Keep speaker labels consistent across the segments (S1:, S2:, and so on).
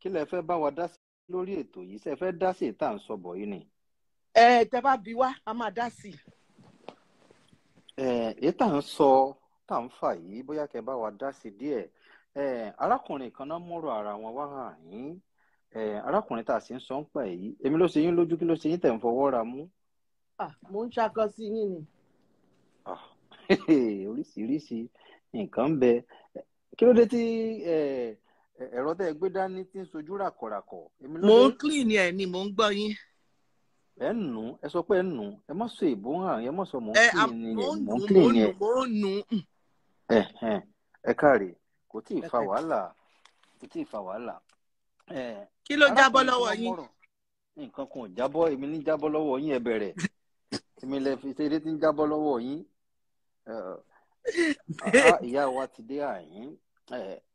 S1: Kí lẹ fẹ́ bá wa dá sí lórí ètò yìí? Ṣé ẹ fẹ́ dá sí ìta à ń sọ bọ̀ yìí ni?
S2: Ẹ tẹ bá bi wá, a máa dá sí i.
S1: Èyí tá à ń sọ, tá à ń fà yìí, bóyá kẹ́ bá wa dá sí díẹ̀. Arákùnrin kan náà mọ̀rọ̀ ara wọn wá hàn yín. Arákùnrin tá a sì ń sọ ń pa èyí, èmi ló ṣe yín lójú, kí ló ṣe yín tẹ̀ ń fọwọ́ ra mú?
S2: Mo ń ṣakọ sí yín ni.
S1: Oríṣiríṣi nǹkan ń bẹ. Kí ló dé tí ẹ̀rọ tẹ́ ẹ gbé dání tí ń sojú ràkọ̀ràkọ̀? Èmi ló
S2: Mo
S1: dé.
S2: ń clean ẹ ni, mò ń gbọ́ yín.
S1: Ẹ ń nù, ẹ sọ pé ẹ ń nù, ẹ má sọ èbó hàn, ẹ má sọ mò ń
S2: Ẹ
S1: clean ni
S2: mò
S1: ẹ,
S2: ń
S1: mò
S2: nù,
S1: ń
S2: mò
S1: clean
S2: ń
S1: ni
S2: nù,
S1: ẹ.
S2: mò ń nù.
S1: Ẹ káre, kò tí ì fa
S2: Ẹ
S1: wàhálà, kò tí ì fa wàhálà.
S2: Kí ló jábọ́
S1: Arákùnrin tí
S2: lọ́wọ́
S1: wọ́n
S2: yín?
S1: mọ̀rọ̀ nǹkan kan ò jábọ́, èmi ní jábọ́ lọ́wọ́ yín, ẹ bẹ̀rẹ̀. Èmi lẹ fi ṣeré tí ń jábọ́ lọ́wọ́ yín. Ìyá wa ti dé àyín.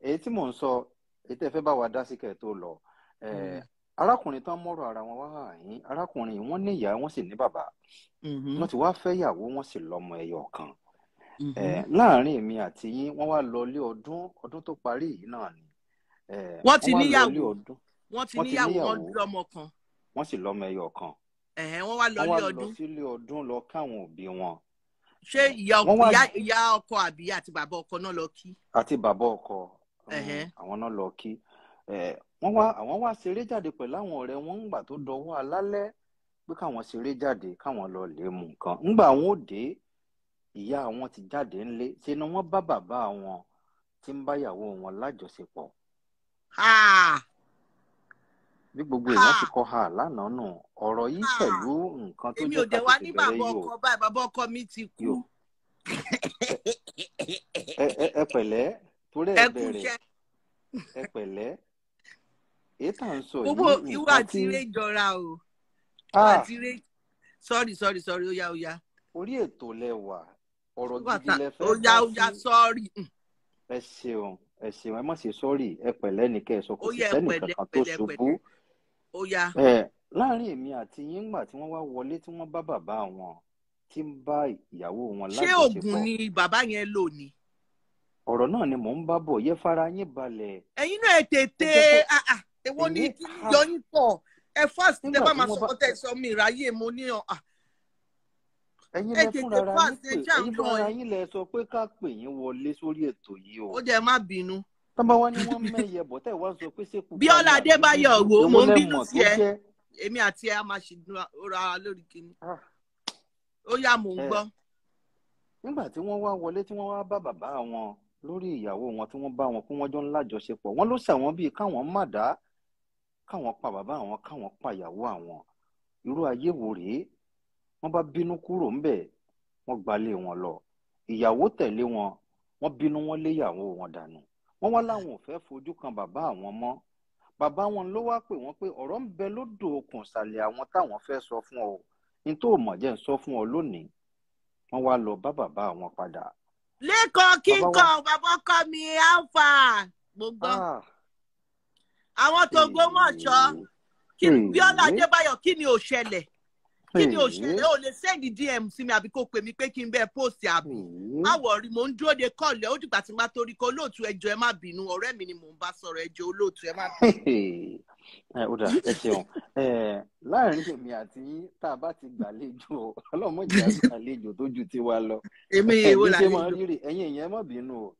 S1: Èyí tí mò ń sọ, èyí tẹ́ fẹ́ bá wa dá sí kẹ́ tó lọ. Arákùnrin tán mọ̀rọ̀ ara wọn wá àyín. Arákùnrin wọ́n ní ìyá, wọ́n sì ní bàbá. Wọ́n ti wá fẹ́ ìyàwó, wọ́n sì lọ́mọ ẹyọ kan. Láàárín èmi àti yín, wọ́n wá lọ ilé ọdún, ọdún tó parí yìí náà ni.
S2: Wọ́n ti
S1: Wọ́n wá lọ ilé
S2: níyàwó.
S1: ọdún.
S2: Wọ́n ti
S1: Wọ́n ti
S2: níyàwó, wọ́n
S1: níyàwó.
S2: lọ́mọ kan.
S1: Wọ́n sì lọ́mọ ẹyọ kan.
S2: Wọ́n wá lọ
S1: Wọ́n wá
S2: ilé
S1: lọ
S2: ọdún.
S1: sílé ọdún lọ káwọn òbí wọn.
S2: Ṣé ìyá ọkọ àbí àti bàbá ọkọ náà lọ kí?
S1: Àti bàbá ọkọ, àwọn náà lọ kí. Wọ́n wá, àwọn wá ṣeré jáde pẹ̀lú àwọn ọ̀rẹ́ wọn ńgbà tó dọwọ́ alálẹ́ pé káwọn ṣeré jáde, káwọn lọ lè mú nǹkan. Ńgbà àwọn ò dé, ìyá wọn ti jáde ńlé, ṣe ni wọ́n bá bàbá wọn tí ń báyàwó wọn lájọṣepọ̀. Bí gbogbo èèyàn ti kọ ha lánàá nù, ọ̀rọ̀ yìí pẹ̀lú nǹkan tó
S2: Èmi
S1: jẹ́
S2: ò dẹ̀
S1: ká
S2: wá
S1: tètè
S2: ní
S1: bẹ̀rẹ̀
S2: bàbá
S1: yìí o.
S2: ọkọ báyìí, bàbá ọkọ mi ti kú.
S1: Yóò. Ẹ pẹ̀lẹ́, torí ẹ
S2: Ẹ kú
S1: bẹ̀rẹ̀.
S2: iṣẹ́.
S1: Ẹ pẹ̀lẹ́. Èyí tá à ń sọ
S2: Gbogbo
S1: yìí
S2: ìwà
S1: nǹkan
S2: àti
S1: tí
S2: ire jọra o. Ìwà àti ire. Sorry, sorry, sorry, ó yá, ó yá.
S1: Orí ètò lẹ wà, ọ̀rọ̀
S2: Ìwà
S1: gidi
S2: ta-
S1: lẹ fẹ́
S2: Ó yá,
S1: dá
S2: ó yá,
S1: sí.
S2: sorry.
S1: Ẹ ṣeun, ẹ ṣeun, ẹ má ṣe sọ́ọ̀rì, ẹ pẹ̀lẹ́ ní kẹ́ ẹ sọ, kò
S2: Ó
S1: sì
S2: yá, ẹ
S1: sẹ́nì
S2: pẹ̀lẹ́,
S1: kankan tó
S2: pẹ̀lẹ́,
S1: ṣubú.
S2: pẹ̀lẹ́. Ó yá.
S1: Láàárín èmi àti yín, ńgbà tí wọ́n wá wọlé tí wọ́n bá bàbá wọn tí ń bá ìyàwó wọn
S2: Ṣé oògùn
S1: lájọṣepọ̀.
S2: ni bàbá yẹn lò ní?
S1: Ọ̀rọ̀ náà ni mò ń bá bọ̀, yẹ fara yín balẹ̀.
S2: Ẹ̀yin náà ẹ tètè,
S1: Ẹ jẹ́ kó
S2: èwo ni
S1: èmi
S2: kí ni yọ yín pọ̀? Ẹ fast tẹ
S1: Nígbà
S2: bá
S1: tí
S2: máa
S1: wọ́n
S2: sọ
S1: bá
S2: kọ́ tẹ sọ mi ìráyè mo ní ọ.
S1: Ẹ̀yin
S2: Ẹ
S1: lẹ
S2: tètè
S1: fúnra ra yín
S2: fast, ẹ
S1: pè,
S2: ṣáà ń
S1: ẹ̀yin
S2: lọ
S1: fúnra
S2: ẹ.
S1: yín lẹ sọ pé ká pè yín wọlé sórí ètò yìí o.
S2: Ó jẹ́ má bínú.
S1: Tọ́ bá wá ní wọ́n mẹ́yẹ bọ̀ tẹ́ wá sọ pé ṣé pupa ni
S2: Bíọ́lá
S1: àbí
S2: Adébáyọ̀
S1: dúdú,
S2: wo,
S1: èwo
S2: mò ń
S1: lẹ
S2: bínú
S1: mọ̀
S2: sí
S1: tó
S2: ẹ.
S1: jẹ́?
S2: Èmi àti ẹ á máa ṣe ra lórí kinní. Ó yá, mò ń gbọ́.
S1: Nígbà tí wọ́n wá wọlé tí wọ́n wá bá bàbá wọn lórí ìyàwó wọn tí wọ́n bá wọn kó wọ́n jọ ń lájọṣepọ̀, wọ́n ló ṣàwọn bíi káwọn má dá, káwọn pa bàbá àwọn, káwọn pa ìyàwó àwọn. Irú ayé wo rèé? Wọ́n bá bínú kúrò ńbẹ̀, wọ́n gbalé wọn lọ. Ìyàwó tẹ̀lé wọn, wọ́n bínú wọn lé ìyàwó wọn dànù. Wọ́n wá láwọn ò fẹ́ fojú kan bàbá àwọn mọ́. Bàbá wọn ló wá pè wọ́n pé ọ̀rọ̀ ń bẹ lódò okùn ìsàlẹ̀ àwọn táwọn fẹ́ sọ fún ọ. Ní tó mọ̀ jẹ́ ń sọ fún ọ lónìí. Wọ́n wá lọ bá bàbá wọn padà.
S2: Lẹ́kọ̀ọ́ kíkọ́ bàbá ọkọ mi Alfa gbogbo. Àwọn tó gbómọ̀ṣọ́. Bíọ́lá Adébáyọ̀, kí ni ó ṣẹlẹ̀? Kí ni ó ṣẹlẹ̀? O lè send DM sí mi àbí kó pè mí pé kí n bẹ́ẹ̀ post àbí. Má wọ̀rí, mò ń dúró de kọ́ọ̀lẹ̀, ó dìgbà tí n bá torí kọ́ olóòtú ẹjọ́ ẹ má bínú, ọ̀rẹ́ mi ni mò ń bá sọ̀rọ̀ ẹjọ́ olóòtú ẹ má bínú.
S1: Ó dà, ẹ ṣeun. Láàárín èmi àti yín, tá a bá ti gbàlejò, ọlọ́mọdé àgbàlejò tó ju tiwa lọ.
S2: Èmi èwo
S1: Bí ṣe máa
S2: làlejò?
S1: rírì, ẹ̀yin èèyàn ẹ má bínú o.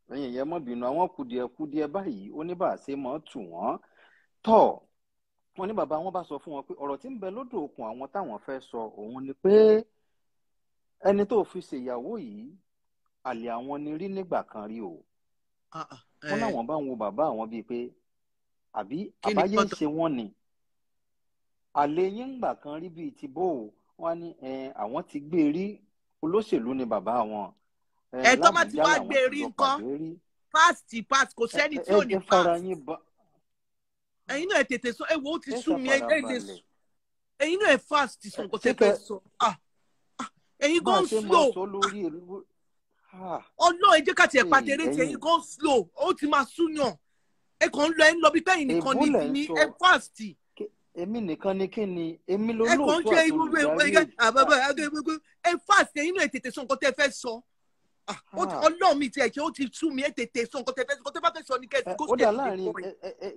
S1: Ẹ̀yin èèyàn ẹ má bínú, àwọn kùdìẹ̀kudiẹ báyìí, ó ní bá a ṣe máa tù wọ́n. Tọ́, wọ́n ní bàbá wọn bá sọ fún wọn pé ọ̀rọ̀ tí ń bẹ lódò okùn àwọn táwọn fẹ́ sọ òun ni pé ẹni tó fi ṣèyàwó yìí, àlè àwọn ni rí nígbà kan rí o. Wọ́n láwọn bá ń wo bàbá àwọn bíi pé àbí
S2: Kí ni
S1: àbáyé ń
S2: kọ́tọ̀?
S1: ṣe wọ́n ni. Àlè yín ńgbà kan rí bíi ti bó o. Wọ́n ní àwọn ti gbé rí, olóṣèlú ni bàbá wọn.
S2: Ẹ tó bá ti
S1: L'Àbújá
S2: wá
S1: làwọn
S2: gbé
S1: ti
S2: rí
S1: lọ
S2: ńkọ́?
S1: pàdé rí.
S2: Past past, kò sẹ́ni tí ò ní
S1: Ẹ fara
S2: past.
S1: yín ba.
S2: Ẹ̀yin náà ẹ tètè sọ, ẹ wo ó ti
S1: Ẹ
S2: sú mi, ẹ lè
S1: ṣàfarabalẹ̀.
S2: sọ. Ẹ̀yin náà ẹ fast sọ nǹkan tẹ́
S1: Ṣé kẹ
S2: fẹ́ sọ. Ẹ̀yin
S1: bá a
S2: gan
S1: ṣe máa
S2: slow.
S1: sọ lórí ìlú.
S2: Ọlọ́run ẹ jẹ́ ká tiẹ̀ pa tèrè tí
S1: Ẹ̀yin.
S2: ẹ̀yin gan slow, ó ti máa súyàn. Ẹ kàn ń lọ, ẹ ń lọ bí pẹ́yìn nìkan
S1: Èbó
S2: ni
S1: lẹ̀ ń
S2: ní
S1: sọ.
S2: ẹ fast.
S1: Èmi nìkan ni kí ni? Èmi
S2: Ẹ kàn ń
S1: lolóòtú
S2: ṣe
S1: àti
S2: gbogbo
S1: olùdarí
S2: ẹ
S1: ètò.
S2: àbábá ẹ fast, ẹ̀yin náà ẹ tètè sọ nǹkan tẹ́ fẹ́ sọ. Ọlọ́run mi tiẹ̀ ṣe ó ti sú mi, ẹ tètè sọ nǹkan tẹ fẹ́ sọ, nǹkan tẹ bá fẹ́ sọ ní kẹ́sì kó
S1: ó dà
S2: sì
S1: láàrin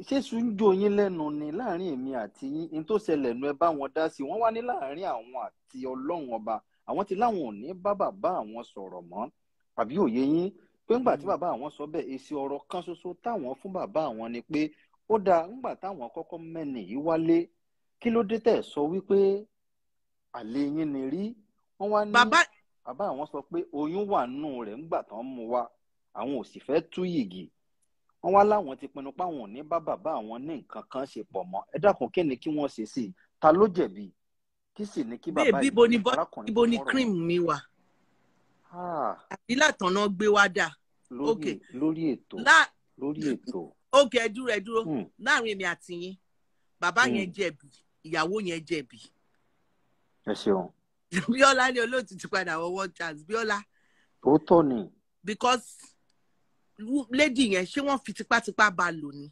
S1: ṣé sùn jó yín lẹ́nu ni láàrin èmi àti yín ní tó ṣẹlẹ̀ nu ẹ bá wọn dá sí i. Wọ́n wá ní láàrin àwọn àti Ọlọ́run ọba àwọn ti láwọn ò ní bá bàbá àwọn sọ̀rọ̀ mọ́, àbí òye yín pé ńgbà tí bàbá àwọn sọ bẹ́ẹ̀, èsì ọ̀rọ̀ kan ṣoṣo táwọn fún bàbá àwọn ni pé ó dáa ńgbà táwọn kọ́kọ́ mẹ́ni yìí wálé, kí ló dé tẹ̀ sọ wípé àlè yín ni rí? Wọ́n wá ní bàbá àwọn sọ pé oyún wà nù rẹ̀ ńgbà tán mú wa, àwọn ò sì fẹ́ tú yìgì. Wọ́n wá láwọn ti pinnu páwọn ò ní bá bàbá àwọn ní nǹkan kan ṣe pọ̀ mọ́. Ẹ dákun, kí ni kí wọ́n ṣe sí i? Ta ló jẹ̀bi? Kí sì ni kí bàbá
S2: yìí arákùnrin ibo ni cream mi wà? Àbí látọ̀nà gbé wá dà?
S1: Lórí ètò lórí ètò.
S2: Ok, ẹ dúró ẹ dúró. Láàrin èmi àti yín, bàbá yẹn jẹ̀bi, ìyàwó yẹn jẹ̀bi.
S1: Ẹ ṣeun.
S2: Bíọ́lá ní olóòtú ti padà wọ one chance. Bíọ́lá.
S1: Ó tọ́ ni.
S2: Because lady yẹn, ṣé wọ́n fi tipátipá bá a lò ni?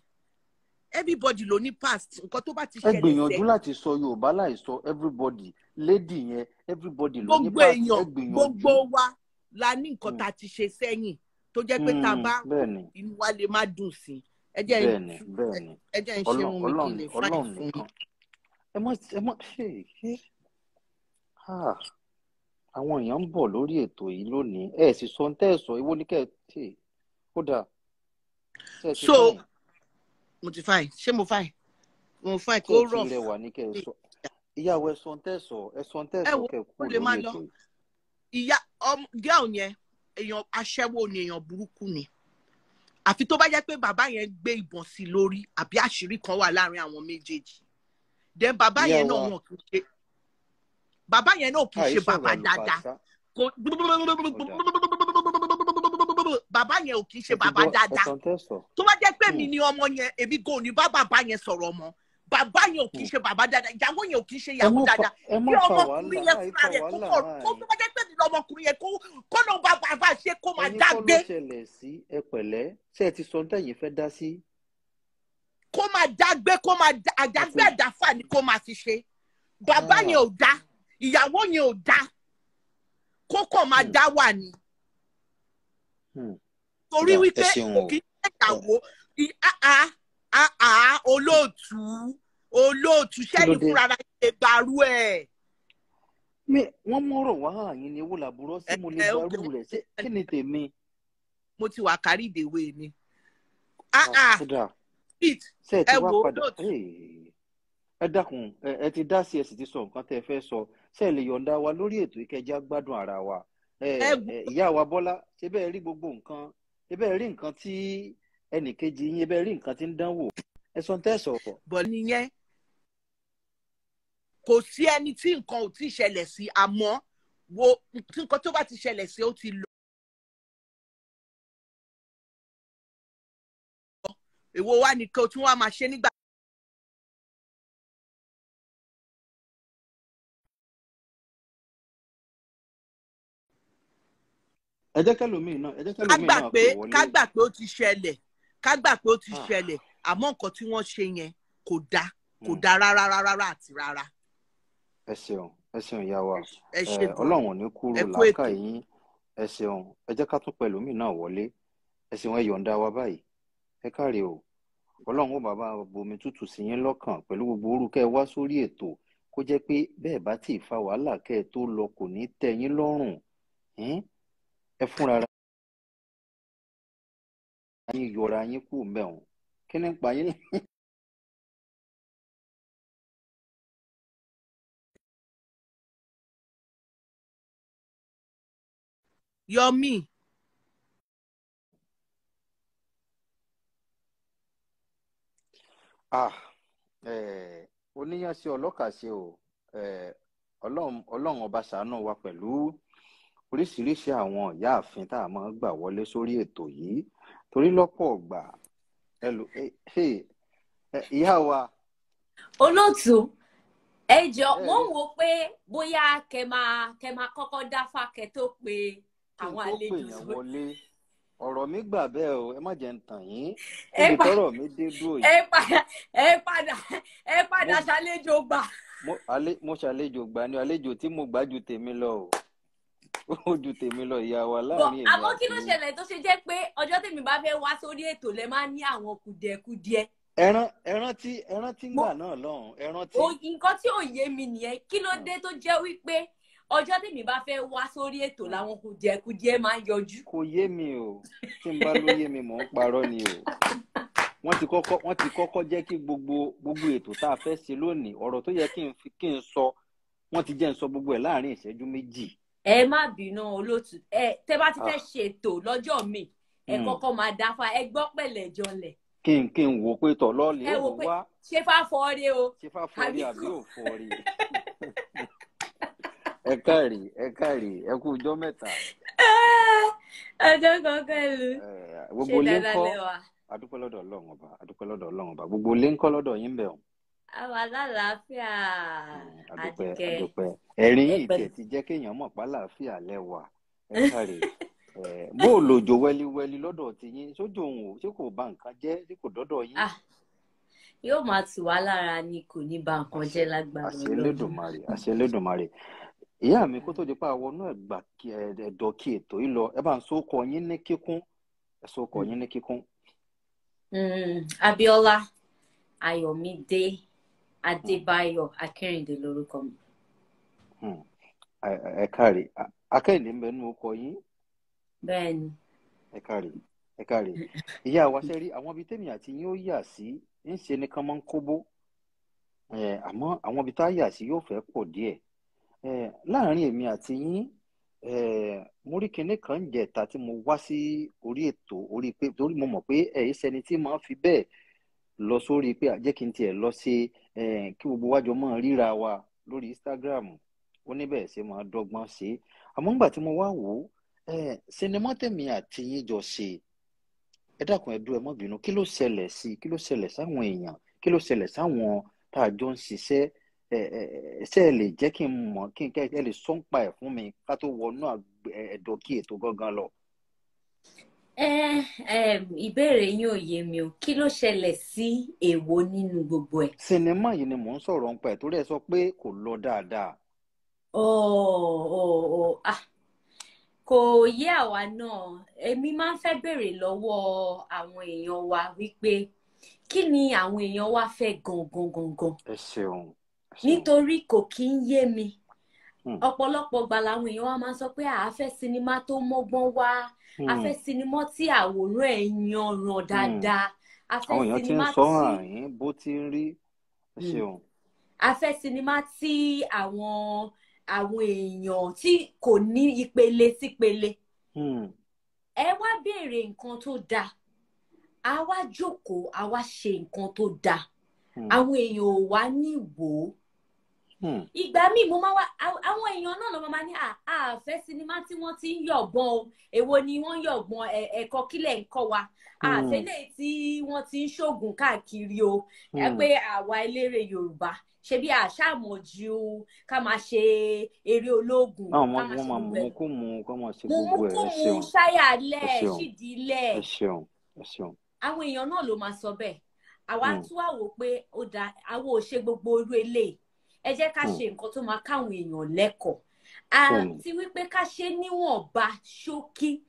S2: Everybody ló ní past, nǹkan tó bá ti ṣẹlẹ̀
S1: sẹ́. Ẹ gbìyànjú láti sọ Yorùbá láì sọ everybody, lady yẹn everybody ló ní past, ẹ gbìyànjú.
S2: Gbogbo wa la ní nǹkan tá a ti ṣe sẹ́yìn tó jẹ́ pé tá a bá inú wa lè má dùn sí i. Ẹ jẹ́ ń ṣe ohun mi kí n lè fáìn fún yín.
S1: Ẹ mọ ṣe ṣe àwọn èèyàn ń bọ̀ lórí ètò yìí lónìí, ẹ sì sọ ń tẹ̀sọ̀ ìwọ ní kẹ́ ẹ ṣe ó dáa.
S2: So mo ti fine, ṣé mo fine? Mo fine kó rọ̀.
S1: Ṣé ẹ ti rẹwà ní kẹ́ ẹ sọ? Ìyàwó ẹ sọ ń tẹ̀sọ̀, ẹ sọ ń tẹ̀sọ̀ kẹ́ ẹ kú lórí ètò yìí.
S2: Ìyá girl yẹn, èèyàn aṣẹ́wó ni, èèyàn burúkú ni. Àfi tó bá jẹ́ pé bàbá yẹn gbé ìbọn sí lórí àbí àṣírí kan wà láàrin àwọn méjèèjì. Then bàbá yẹn náà wọn kì í ṣe bàbá yẹn náà kì í ṣe bàbá dáadáa. Bàbá yẹn ò kì í ṣe bàbá dáadáa. Tó bá jẹ́ pé mi ni ọmọ yẹn, èmi gan ní bá bàbá yẹn sọ̀rọ̀ mọ́. Bàbá yẹn ò kì í ṣe bàbá dáadáa, ìyàwó yẹn ò kì í ṣe ìyàwó dáadáa. Bí ọmọkùnrin yẹn fúnra rẹ̀ kó kọ̀ kó tó bá jẹ́ pé mi ni ọmọkùnrin yẹn kó ló bá bàbá ṣe kó máa dágbé.
S1: Ẹ̀yin kọ́ ló ṣẹlẹ̀ sí, ẹ pẹ̀lẹ́, ṣé ẹ ti sọ tẹ̀yin fẹ́ dá sí?
S2: Kó máa dágbé, kó máa àdágbé àdáfà ni kó máa fi ṣe. Bàbá yẹn ò dá, ìyàwó yẹn ò dá, kó kàn máa dá wà ní. Torí wípé kò kí ń ṣe ìyàwó olóòtú olóòtú sẹ́yìn fúnra rẹ̀ ṣe gbarú ẹ̀.
S1: Wọ́n mọ̀rọ̀ wá àyìn ni ewu làbúrò sí mo lè gbarú rẹ̀, ṣé kí ni tèmi?
S2: Mo ti wà kárí ìdèwé ni.
S1: Ṣé ẹ ti wá padà? Ẹ dákun, ẹ ti dá sí, ẹ sì ti sọ nǹkan tẹ́ ẹ fẹ́ sọ. Ṣé ẹ lè yọ̀ǹda wa lórí ètò ìkẹjà gbádùn ara wa? Ìyá wa Bọ́lá, ṣé bẹ́ẹ̀ rí gbogbo nǹkan? Ṣé bẹ́ẹ̀ rí nǹkan tí ẹnìkejì yín, bẹ́ẹ̀ rí nǹkan tí ń dánwò? Ẹ sọ tẹ́ sọ̀rọ̀.
S2: Bọ̀ nìyẹn, kò sí ẹni tí nǹkan ò tí ì ṣẹlẹ̀ sí, àmọ́ wo tí nǹkan tó bá ti ṣẹlẹ̀ sí ó ti lọ. Èwo wá ni kí o tún wá máa ṣe nígbà.
S1: Ẹ jẹ́ kẹ́lòmíì náà, ẹ jẹ́ kẹ́lòmíì náà pè wọlé.
S2: Ká gbà pé ó ti ṣẹlẹ̀, ká gbà pé ó ti ṣẹlẹ̀, àmọ́ nǹkan tí wọ́n ṣe yẹn kò dáa, kò dáa rárá rárá àti rárá.
S1: Ẹ ṣeun, ẹ ṣeun ìyá wa, Ọlọ́run ò ní kúrò làákà yín. Ẹ ṣeun, ẹ jẹ́ ká tún pẹ̀lúmíì náà wọlé. Ẹ ṣeun, ẹ yọ̀ǹda wa báyìí, ẹ káre o. Ọlọ́run ó bàbá bomi tútù sí yín lọ́kàn pẹ̀lú gbogbo orúkẹ́ wá sórí ètò, kó jẹ́ pé bẹ́ẹ̀ bá tí ì fa wàhálà kẹ́ ẹ tó lọ kò ní tẹ́ yín lọ́rùn. Ẹ fúnra yín yọra yín kú mẹ́wọ̀n, kí ni pa yín?
S2: Yọmí.
S1: Oníyànṣe ọlọ́kàṣe o, Ọlọ́run ọba ṣàánú wa pẹ̀lú oríṣiríṣi àwọn ìyáàfin tá a máa ń gbà wọlé sórí ètò yìí, torí lọ́pọ̀ ọgbà ìyá wa.
S3: Olóòtú, ẹ jọ̀ọ́, mo ń wò pé bóyá kẹ máa kọ́kọ́ dáfá kẹ tó pe àwọn àlejò
S1: wọlé. Ọ̀rọ̀ mi gbà bẹ́ẹ̀ o, ẹ má jẹ́ ń tàn yín. Ibi tọ́rọ̀ mi dé dúró yìí.
S3: Ẹ padà ṣàlejò gbà.
S1: Mo ṣàlejò gbà ni, àlejò tí mo gbà ju tèmi lọ o. Ó ju tèmi lọ, ìyá wa, láàrin èmi
S3: Àmọ́ kí ló
S1: àti yín.
S3: ṣẹlẹ̀ tó ṣe jẹ́ pé ọjọ́ tèmi bá fẹ́ wá sórí ètò lẹ máa ń ní àwọn kùdìẹ̀kudiẹ?
S1: Ẹran tí ń
S3: Mo
S1: gbà náà lọ́hùn, ẹran tí.
S3: Nǹkan tí ò yé mi nìyẹn. Kí ló dé tó jẹ́ wípé ọjọ́ tèmi bá fẹ́ wá sórí ètò làwọn kùdìẹ̀kudiẹ máa ń yọjú?
S1: Kò yé mi o. Tí n bá ló yé mi, mò ń parọ́ ni o. Wọ́n ti kọ́kọ́ jẹ́ kí gbogbo ètò tá a fẹ́ ṣe lónìí, ọ̀rọ̀ tó yẹ kí n fi kí n sọ, wọ́n ti jẹ́ n sọ gbogbo ẹ̀ láàrin ìṣẹ́jú 2.
S3: Ẹ má bínú, olóòtú. Ẹ tẹ́ bá ti fẹ́
S1: Ah.
S3: ṣètò lọ́jọ́ mi, ẹ kọ́kọ́ máa dáfá, ẹ gbọ́ pẹ̀lẹ́ jọlẹ̀.
S1: Kí n wò pé tọ̀ lọ́ọ̀lì
S3: Ẹ
S1: ó
S3: wò pé
S1: wá
S3: ṣé fáfọ́ọ́rẹ́ o
S1: ṣe fáfọ́rí
S3: àbí
S1: àbí ò fọ́rí. Ẹ káàrí, ẹ káàrí, ẹ kú ọjọ́ mẹ́ta.
S3: Ọjọ́ kan pẹ̀lú.
S1: Eh,
S3: Ṣé
S1: gbogbo ilé ń
S3: dáadáa
S1: kọ́?
S3: lẹ́wà?
S1: Adúpẹ́ lọ́dọ̀ Ọlọ́run Ọba, adúpẹ́ lọ́dọ̀ Ọlọ́run Ọba. Gbogbo ilé ń kọ́ lọ́dọ̀ yín bẹ̀ ọ́n?
S3: Àwa lálàáfíà.
S1: Adúpẹ́.
S3: Àdìkẹ́.
S1: Adúpẹ́. Ẹ̀rín
S3: Ẹ
S1: yìí
S3: pẹ̀lú.
S1: tiẹ̀ ti jẹ́ kéèyàn mọ̀ pálàáfíà lẹ́wà. Ẹ káàrí. Bó o lòjò wẹ́líwẹ́lí lọ́dọ̀ tiyín, sójú òun ò ṣé kò bà nǹkan jẹ́, ṣé kò dọ́dọ̀ yín?
S3: Ah, yóò máa tù wá lára ni, kò ní ba nǹkan
S1: Àṣẹ
S3: jẹ́ lágbára
S1: àṣẹ
S3: Ọlọ́run.
S1: Elédùmarè, àṣẹ Elédùmarè. Ìyá mi, kó tó di pa àwọnú ẹ̀gbà ẹ̀dọ̀ kí ètò yìí lọ, ẹ bá ń sókọ yín ní kíkún, ẹ sókọ yín ní kíkún.
S3: Abíọ́lá Ayọ̀mídé Adébáyọ̀ Akérèdé lórúkọ mi.
S1: Ẹ káàrí. Akẹ́yìndé ń bẹ nínú ọkọ yín.
S3: Bẹ́ẹ̀ni.
S1: Ẹ káàrí, ẹ káàrí. Ìyá wa, ṣe rí àwọn ibi tèmi àti yín ó yà sí, ń ṣe ni kán máa ń kóbó. Àmọ́ àwọn ibi tá a yà sí yóò fẹ́ pọ̀ díẹ̀. Láàárín èmi àti yín, mo rí kinní kan ń jẹ̀ta tí mo wá sí orí ètò orí pé torí mo mọ̀ pé ẹ̀ ẹ́ sẹni tí máa ń fi bẹ́ẹ̀ lọ sórí pé jẹ́ kí n tiẹ̀ lọ ṣe kí gbogbo wa jọ máa ríra wa lórí Instagram. Ó ní bẹ́ẹ̀ ṣe máa dọ́gbọ́n ṣe é. Àmọ́ ńgbà tí mo wá wò ó, sinimá tèmi àti yín jọ ṣe, ẹ dákun, ẹ dúró, ẹ má bínú, kí ló ṣẹlẹ̀ sí i? Kí ló ṣẹlẹ̀ sáwọn èèyàn? Kí ló ṣẹlẹ̀ sáwọn tá a jọ ń ṣiṣẹ́? Ẹ ẹ ẹ ṣé ẹ lè jẹ́ kí n mọ̀, kí n kẹ́ ẹ lè sọ ń pa ẹ̀ fún mi ká tó wọnú ẹ̀dọ̀ kí ètò gangan lọ?
S3: Ẹ ìbéèrè yín ò yé mi o. Kí ló ṣẹlẹ̀ sí èwo nínú gbogbo ẹ̀?
S1: Sinimá yìí ni mò ń sọ̀rọ̀ ń pa ẹ̀, torí ẹ sọ pé kò lọ dáadáa.
S3: Oh, ah, kò yé àwa náà. Èmi máa ń fẹ́ béèrè lọ́wọ́ àwọn èèyàn wa wípé kí ni àwọn èèyàn wa fẹ́ gangan gangan?
S1: Ẹ ṣeun, ẹ ṣeun.
S3: Nítorí kò kí ń yé mi. Ọ̀pọ̀lọpọ̀ gbà làwọn èèyàn wa máa ń sọ pé a fẹ́ sinimá tó mọ́gbọ́n wá, a fẹ́ sinimá tí àwòrán ẹ̀ yanran dáadáa, a fẹ́
S1: Àwọn èèyàn ti ń
S3: sinimá
S1: sọ
S3: tí
S1: àyín bó ti ń rí. Ẹ ṣeun.
S3: A fẹ́ sinimá tí àwọn èèyàn tí kò ní ìpele sípele. Ẹ wá béèrè nǹkan tó dáa, a wá jókòó, a wá ṣe nǹkan tó dáa, àwọn èèyàn ò wá ní wò ó. Ìgbà míì mo máa wá àwọn èèyàn náà ló máa ní à fẹ́ sinimá tí wọ́n ti ń yọ̀gbọ́n o. Èwo ni wọ́n ń yọ̀gbọ́n? Ẹ̀kọ́ kílẹ̀ ń kọ́ wa? Àfẹ́ lè tí wọ́n ti ń ṣoògùn káàkiri o. Ẹ pé àwa eléré Yorùbá ṣe bí àṣàmọ̀jù ká máa ṣe eré ológun,
S1: Àwọn
S3: ká máa
S1: wọ́n
S3: ṣe
S1: máa
S3: gbogbo ẹ̀
S1: mú kú mu kọ́ máa ṣe gbogbo ẹ̀. Ẹ
S3: mùmúkùmù
S1: ṣeun.
S3: ṣáyà
S1: Ẹ
S3: lẹ̀
S1: ṣeun.
S3: ṣídìí lẹ̀.
S1: Ẹ ṣeun, ẹ ṣeun.
S3: Àwọn èèyàn náà ló máa sọ bẹ́ẹ̀. Àwa tún wá wò pé ó dáa, àwọn ò ṣe gbogbo irú eléyìí, ẹ jẹ́ ká ṣe nǹkan tó máa káwọn èèyàn lẹ́kọ̀ọ́, àti wípé ká ṣe níwọ̀nba ṣókí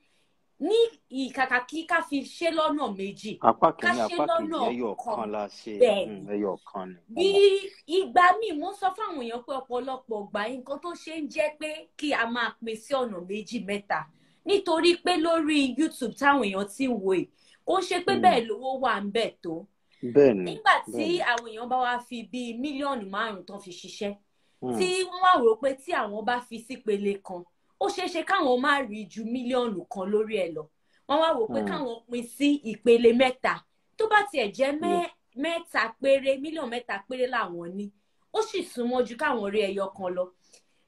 S3: ní ìkàkà kí ká fi ṣe lọ́nà méjì,
S1: Apá
S3: ká
S1: kìíní,
S3: ṣe
S1: apá kejì,
S3: lọ́nà
S1: ẹyọ
S3: kan.
S1: kan la ṣe.
S3: Bẹ́ẹ̀ ni.
S1: Ẹyọ kan ni mo
S3: Bí
S1: mọ̀.
S3: ìgbà míì, mo ń sọ fáwọn èèyàn pé ọ̀pọ̀lọpọ̀ ọgbà, nǹkan tó ṣe ń jẹ́ pé kí a máa pín sí ọ̀nà méjì mẹ́ta, nítorí pé lórí YouTube táwọn èèyàn ti ń wò yìí, kò ń ṣe pé bẹ́ẹ̀ lówó wà ń bẹ̀ tó.
S1: bẹ́ẹ̀ ni
S3: Nígbà tí
S1: bẹ́ẹ̀ ni.
S3: àwọn èèyàn bá wá fi bíi mílíọ̀nù 5 tán fi ṣiṣẹ́, tí wọ́n wá rò pé tí àwọn bá fi sípele kan, ó ṣeé ṣe káwọn má rí ju mílíọ̀nù 1 lórí ẹ̀ lọ, wọ́n wá wò pé káwọn pín sí ìpele mẹ́ta, tó bá tiẹ̀ jẹ́ mẹ́ta péré, mílíọ̀nù 3 péré làwọn ní, ó sì súnmọ́ ju káwọn rí ẹyọ kan lọ.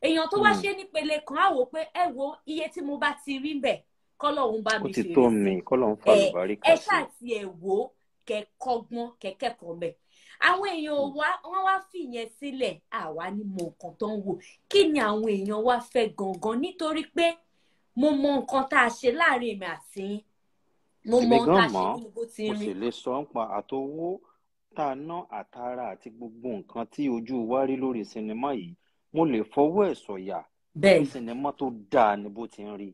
S3: Èèyàn tó wá ṣe nípele kan á wò pé ẹ wo iye tí mo bá ti rí bẹ̀, kọ́lọ́hún bá
S1: Ó
S3: mi
S1: ti
S3: fèrè
S1: tó
S3: sí
S1: mi, kọ́lọ́hún
S3: ẹ.
S1: fàlùbáríkà
S3: Ẹ
S1: sí.
S3: ṣáà tiẹ̀ wò ó, kẹ́ kọ́gbọ́n, kẹ́ kẹ́kọ̀ọ́ mẹ́. Àwọn èèyàn wa wọ́n wá fìyẹn sílẹ̀, àwa ní mọ nǹkan tó ń wò, kí ni àwọn èèyàn wa fẹ́ gangan, nítorí pé mo mọ nǹkan tá a ṣe láàrin èmi àti yín, mo
S1: Èmi
S3: mọ ohun tá
S1: gan
S3: a ṣe
S1: mọ̀.
S3: nínú bó ti
S1: Mo
S3: ń rí.
S1: sì lè sọ ń pa àtowó tá a ná, àtara àti gbogbo nǹkan tí ojú wa rí lórí sinimá yìí, mo lè fọwọ́ ẹ̀ sọ̀yà.
S3: Bẹ́ẹ̀ni.
S1: Sinimá tó dáa ni bó ti ń rí,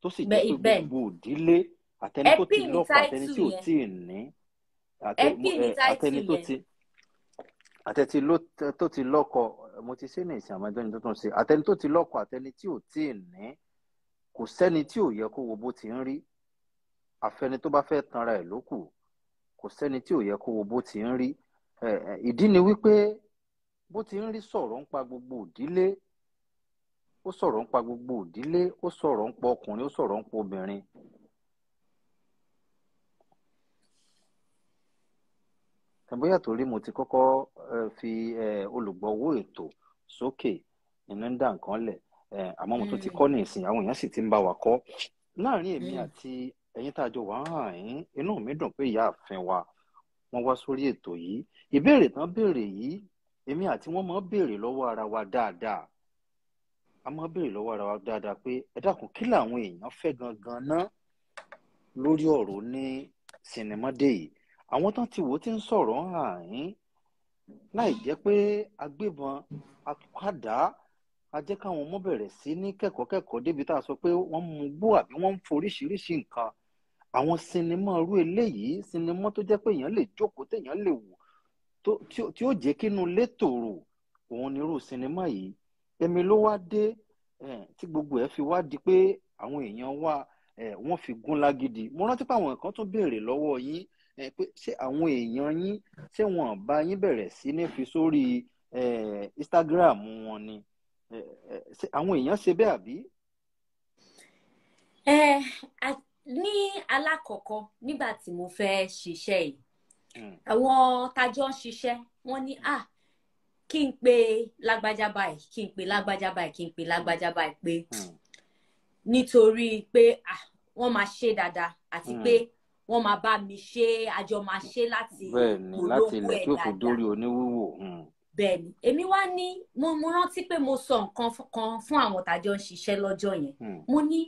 S1: tó sì jẹ́ pé gbogbo ìdílé, àtẹni tó ti lọ́kọ, àtẹni tí ò tí ì ní, àtẹni tó ti lọ́kọ, mo ti ṣe ní ìsìn àmọ́ ẹjọ́ ni tó tún ṣe, àtẹni tó ti lọ́kọ, àtẹni tí ò tí ì ní, kò sẹ́ni tí ò yẹ kó wo bó ti ń rí. Àfẹni tó bá fẹ́ tanra ẹ̀ lókù, kò sẹ́ni tí ò yẹ kó wo bó ti ń rí. Ìdí ni wípé bó ti ń rí sọ̀rọ̀ ń pa gbogbo ìdílé, ó sọ̀rọ̀ ń pa gbogbo ìdílé, ó sọ̀rọ̀ ń pa ọkùnrin, ó sọ̀rọ̀ ń pa obìnrin. Bóyá torí mo ti kọ́kọ́ fi olùgbọ̀wọ́ ètò sókè iná ń dà nǹkan lẹ̀, àmọ́ mo tún ti kọ́ ní ìsìn, àwọn èèyàn sì ti ń bá wa kọ́. Láàárín èmi àti ẹ̀yin tá a jọ wà hàn yín, inú mi dùn pé ìyáàfin wa wọ́n wá sórí ètò yìí. Ìbéèrè tán béèrè yìí, èmi àti wọ́n máa béèrè lọ́wọ́ ara wa dáadáa. A máa béèrè lọ́wọ́ ara wa dáadáa pé ẹ dákun, kí làwọn èèyàn fẹ́ gangan ná lórí ọ̀rọ̀ ní sinimá dé yìí? Àwọn tán ti wò ó ti ń sọ̀rọ̀ hàn yín láì jẹ́ pé agbébọn akádá a jẹ́ káwọn ọmọ bẹ̀rẹ̀ sí ní kẹ́kọ̀ọ́ débi tá a sọ pé wọ́n mú gbó àbí wọ́n ń foríṣiríṣi nǹkan. Àwọn sinimá irú eléyìí, sinimá tó jẹ́ pé èèyàn lè jókòó téèyàn lè wò tí ó jẹ́ kínú ilé tòrò, òun ni irú sinimá yìí. Èmi ló wá dé tí gbogbo ẹ̀ fi wá di pé àwọn èèyàn wa wọ́n fi gún lágídí. Mo rántí pé àwọn kan tún béèrè lọ́wọ́ yín pé ṣé àwọn èèyàn yín, ṣé wọn bá yín bẹ̀rẹ̀ sí ní fi sórí Instagram wọn ni? Ṣé àwọn èèyàn ṣe bẹ́ẹ̀ àbí?
S3: Ní alákọ̀ọ́kọ́ nígbà tí mo fẹ́ ṣiṣẹ́ yìí, àwọn tajọ́ ń ṣiṣẹ́ wọ́n ní kí n pe lágbájá báyìí, kí n pe lágbájá báyìí, kí n pe lágbájá báyìí, pé nítorí pé wọ́n máa ṣe dáadáa àti pé wọ́n máa bá mi ṣe, àjọ máa ṣe láti
S1: polówó ẹ̀ dáadáa.
S3: Bẹ́ẹ̀ni, èmi wá ní mo rántí pé mo sọ nǹkan kan fún àwọn tàjọ ń ṣiṣẹ́ lọ́jọ́ yẹn. Mo ní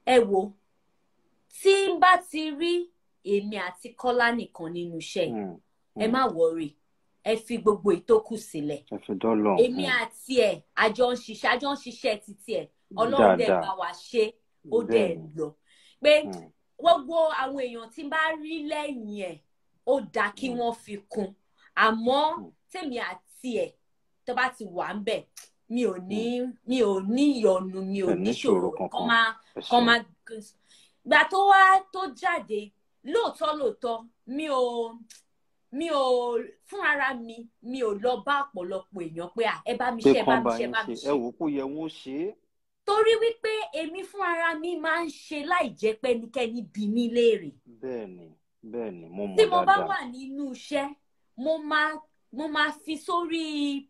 S3: ẹ wo, tí n bá ti rí èmi àti Kọ́lá nìkan nínú iṣẹ́ yìí, ẹ má wọrí, ẹ fi gbogbo ìtókù sílẹ̀. Èmi àti ẹ̀ àjọ ń ṣiṣẹ́ títí ẹ̀, Ọlọ́run dẹ̀ bá wa ṣe, ó dẹ̀ lọ. Pé gbogbo àwọn èèyàn tí n bá rí lẹ́yìn ẹ̀, ó dáa kí wọ́n fi kún. Àmọ́ tèmi àti ẹ̀ tó bá ti wà ń bẹ̀, mi ò ní ìyọnu, mi ò ní ṣòro kán máa gbà tó wá tó jáde. Lóòótọ́ mi ò fún ara mi ò lọ bá ọ̀pọ̀lọpọ̀ èèyàn pé ẹ bá mi ṣe, ẹ bá mi ṣe, ẹ bá mi ṣe.
S1: Ẹ wò kó yẹ wọ́n ṣe é.
S3: Torí wípé èmi fún ara mi máa ń ṣe láì jẹ́ pé ẹnikẹ́ni bi mí léèrè.
S1: Bẹ́ẹ̀ni, mo mọ̀ dáadáa.
S3: Tí mo bá wà nínú iṣẹ́, mo máa fi sórí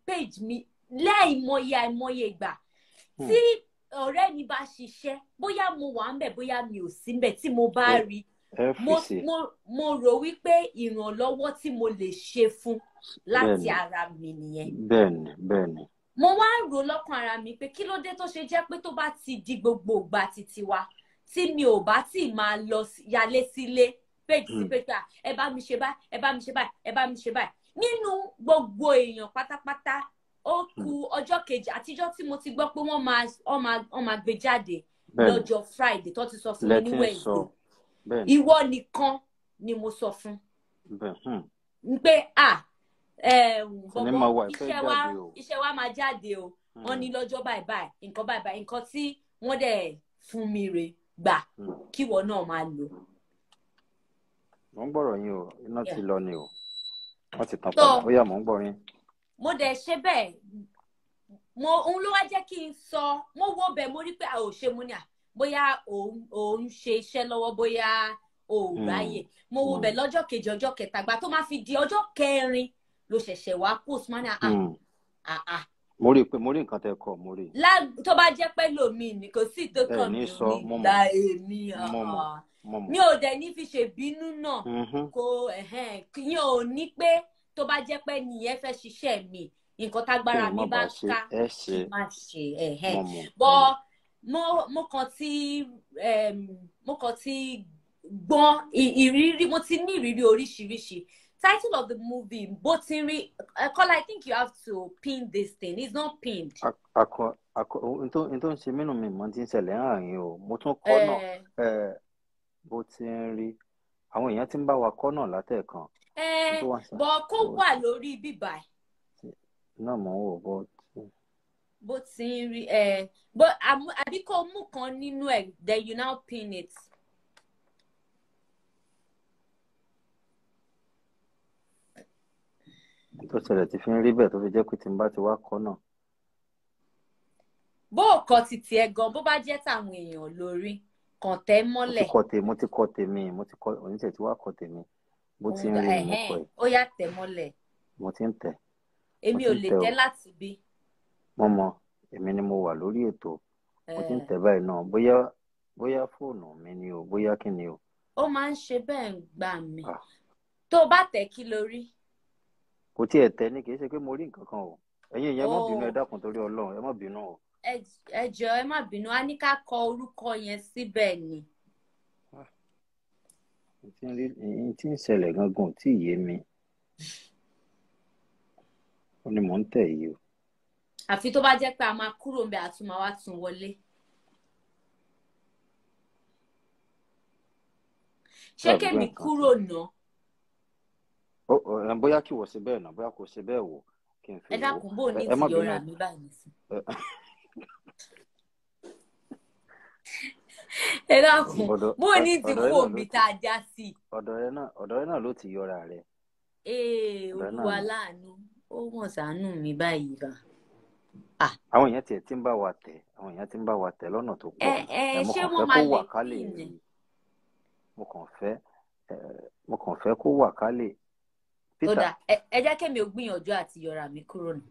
S3: page mi láìmọye ìgbà. Tí ọ̀rẹ́ mi bá ṣiṣẹ́, bóyá mo wà ńbẹ̀, bóyá mi ò sí ńbẹ̀, tí mo bá rí, mo rò wípé ìrànlọ́wọ́ tí mo lè ṣe fún láti ara mi nìyẹn.
S1: Bẹ́ẹ̀ni.
S3: Mo wá ń rò lọ́kàn ara mi pé kí ló dé tó ṣe jẹ́ pé tó bá ti di gbogbo ìgbà títí wa, tí mi ò bá tí máa lọ yálé sílé page sí page, ẹ bá mi ṣe báyìí, ẹ bá mi ṣe báyìí, ẹ bá mi ṣe báyìí. Nínú gbogbo èèyàn pátápátá, ó kù ọjọ́ kejì àtijọ́ tí mo ti gbọ́ pé wọ́n máa gbé jáde lọ́jọ́ Friday tó ti sọ fún mi ní Wednesday. Ìwọ nìkan ni mo sọ fún. Pé bọ̀bọ̀ iṣẹ́ wa máa jáde o, wọ́n ní lọ́jọ́ báyìí báyìí, nǹkan báyìí báyìí, nǹkan tí wọ́n dẹ̀ fún mi rè gbà kíwọ náà máa lò.
S1: Mo ń gbọ́rọ̀ yín o, iná ti lọ ni o, wọ́n ti tàn padà, ó yá mo ń gbọ́ yín.
S3: Mo dẹ̀ ṣe bẹ́ẹ̀, òun ló wá jẹ́ kí n sọ, mo wo bẹ̀, mo rí pé a ò ṣe, mo ní à bóyá òun ṣe iṣẹ́ lọ́wọ́, bóyá òun ráyè. Mo wo bẹ̀ lọ́jọ́ kejì, ọjọ́ kẹta, gbà tó máa fi di ọjọ́ kẹrin ló ṣẹ̀ṣẹ̀ wá post mania.
S1: Mo rí pé mo rí nǹkan tẹ́ kọ, mo rí.
S3: Tó bá jẹ́ pé lómi ni kò sí tó kàn mí gba èmi mi ò dẹ̀ ní fi ṣèbínú náà kò yín ò ní pé tó bá jẹ́ pé nìyẹn fẹ́ ṣiṣẹ́ mi, nǹkan tágbára mi bá ká kí má ṣe. Bọ́ mo kàn ti gbọ́n ìrírí, mo ti ní ìrírí oríṣiríṣi. Title of the movie, Bó Ti Ń Rí. Kola, I think you have to pin this thing. It's not pinned.
S1: Akọ n tó ń ṣe mínú mi mọ́ ti ń ṣẹlẹ̀ àárín o. Mo tún kọ́ náà bó ti ń rí. Àwọn èèyàn ti ń bá wa kọ́ náà látẹ̀kan.
S3: Bọ̀ kó wà lórí bíbá.
S1: Náà mò ń wò bó ti.
S3: Bó ti ń rí bó àbí kó mú kan nínú ẹ̀, then you now pin it.
S1: Tó ṣẹlẹ̀ tí fi ń rí bẹ́ẹ̀ tó fi jẹ́ pé tí n bá ti wá kọ́ náà.
S3: Bó o kọ títí ẹ gan, bó bá jẹ́ tàwọn èèyàn lórí, kàn tẹ́ mọ́lẹ̀.
S1: Mo ti kọ tèmi, mo ti kọ oníṣẹ́ tí wàá kọ tèmi. Bó ti ń rí ni mo kọ ẹ̀.
S3: Ó yá, tẹ̀ mọ́lẹ̀.
S1: Mo ti ń tẹ̀.
S3: Èmi ò lè tẹ̀ láti bí.
S1: Mo mọ, èmi ni mo wà lórí ètò. Mo ti ń tẹ̀ báyìí náà, bóyá fóònù mi ni o, bóyá kí ni o.
S3: Ó máa ń ṣe bẹ́ẹ̀ ń gbà mí. Tó bá tẹ̀ kí lórí.
S1: Kò tiẹ̀ tẹ̀ ni, kì í ṣe pé mo rí nǹkan kan o. Ẹ̀yin ìyẹn ẹ má bínú, ẹ dákun torí Ọlọ́run, ẹ má bínú o.
S3: Ẹ jọ̀ọ́ ẹ má bínú, a ní ká kọ orúkọ yẹn síbẹ̀ ni.
S1: N tí ń ṣẹlẹ̀ gangan tí ì yé mi. Ó ní mò ń tẹ̀ yìí o.
S3: Àfi tó bá jẹ́ pé a máa kúrò ń bẹ̀ a tún máa wá tún wọlé. Ṣé kèmi kúrò náà?
S1: Bóyá kí wọ́n ṣe bẹ́ẹ̀ náà, bóyá kò ṣe bẹ́ẹ̀ wò kí n fi wò.
S3: Ẹ dákun, bó ní ti yọra mi báyìí nísìn. Ẹ dákun, bó ní ti kú omi tá a já sí.
S1: Ọ̀dọ̀ rẹ náà ló ti yọra rẹ.
S3: Ee, Olúwa láàánú, ó wọ̀n ṣàánú mi báyìí bá.
S1: Àwọn èèyàn tiẹ̀ ti ń bá wa tẹ̀, àwọn èèyàn ti ń bá wa tẹ̀ lọ́nà tó pọ̀.
S3: Ṣé wọ́n máa lè pín ní?
S1: Mo kàn fẹ́ kó wà ká lè.
S3: Ó dà, ẹ jẹ́ kémi ò gbìyànjú àti yọra mi kúrò nù.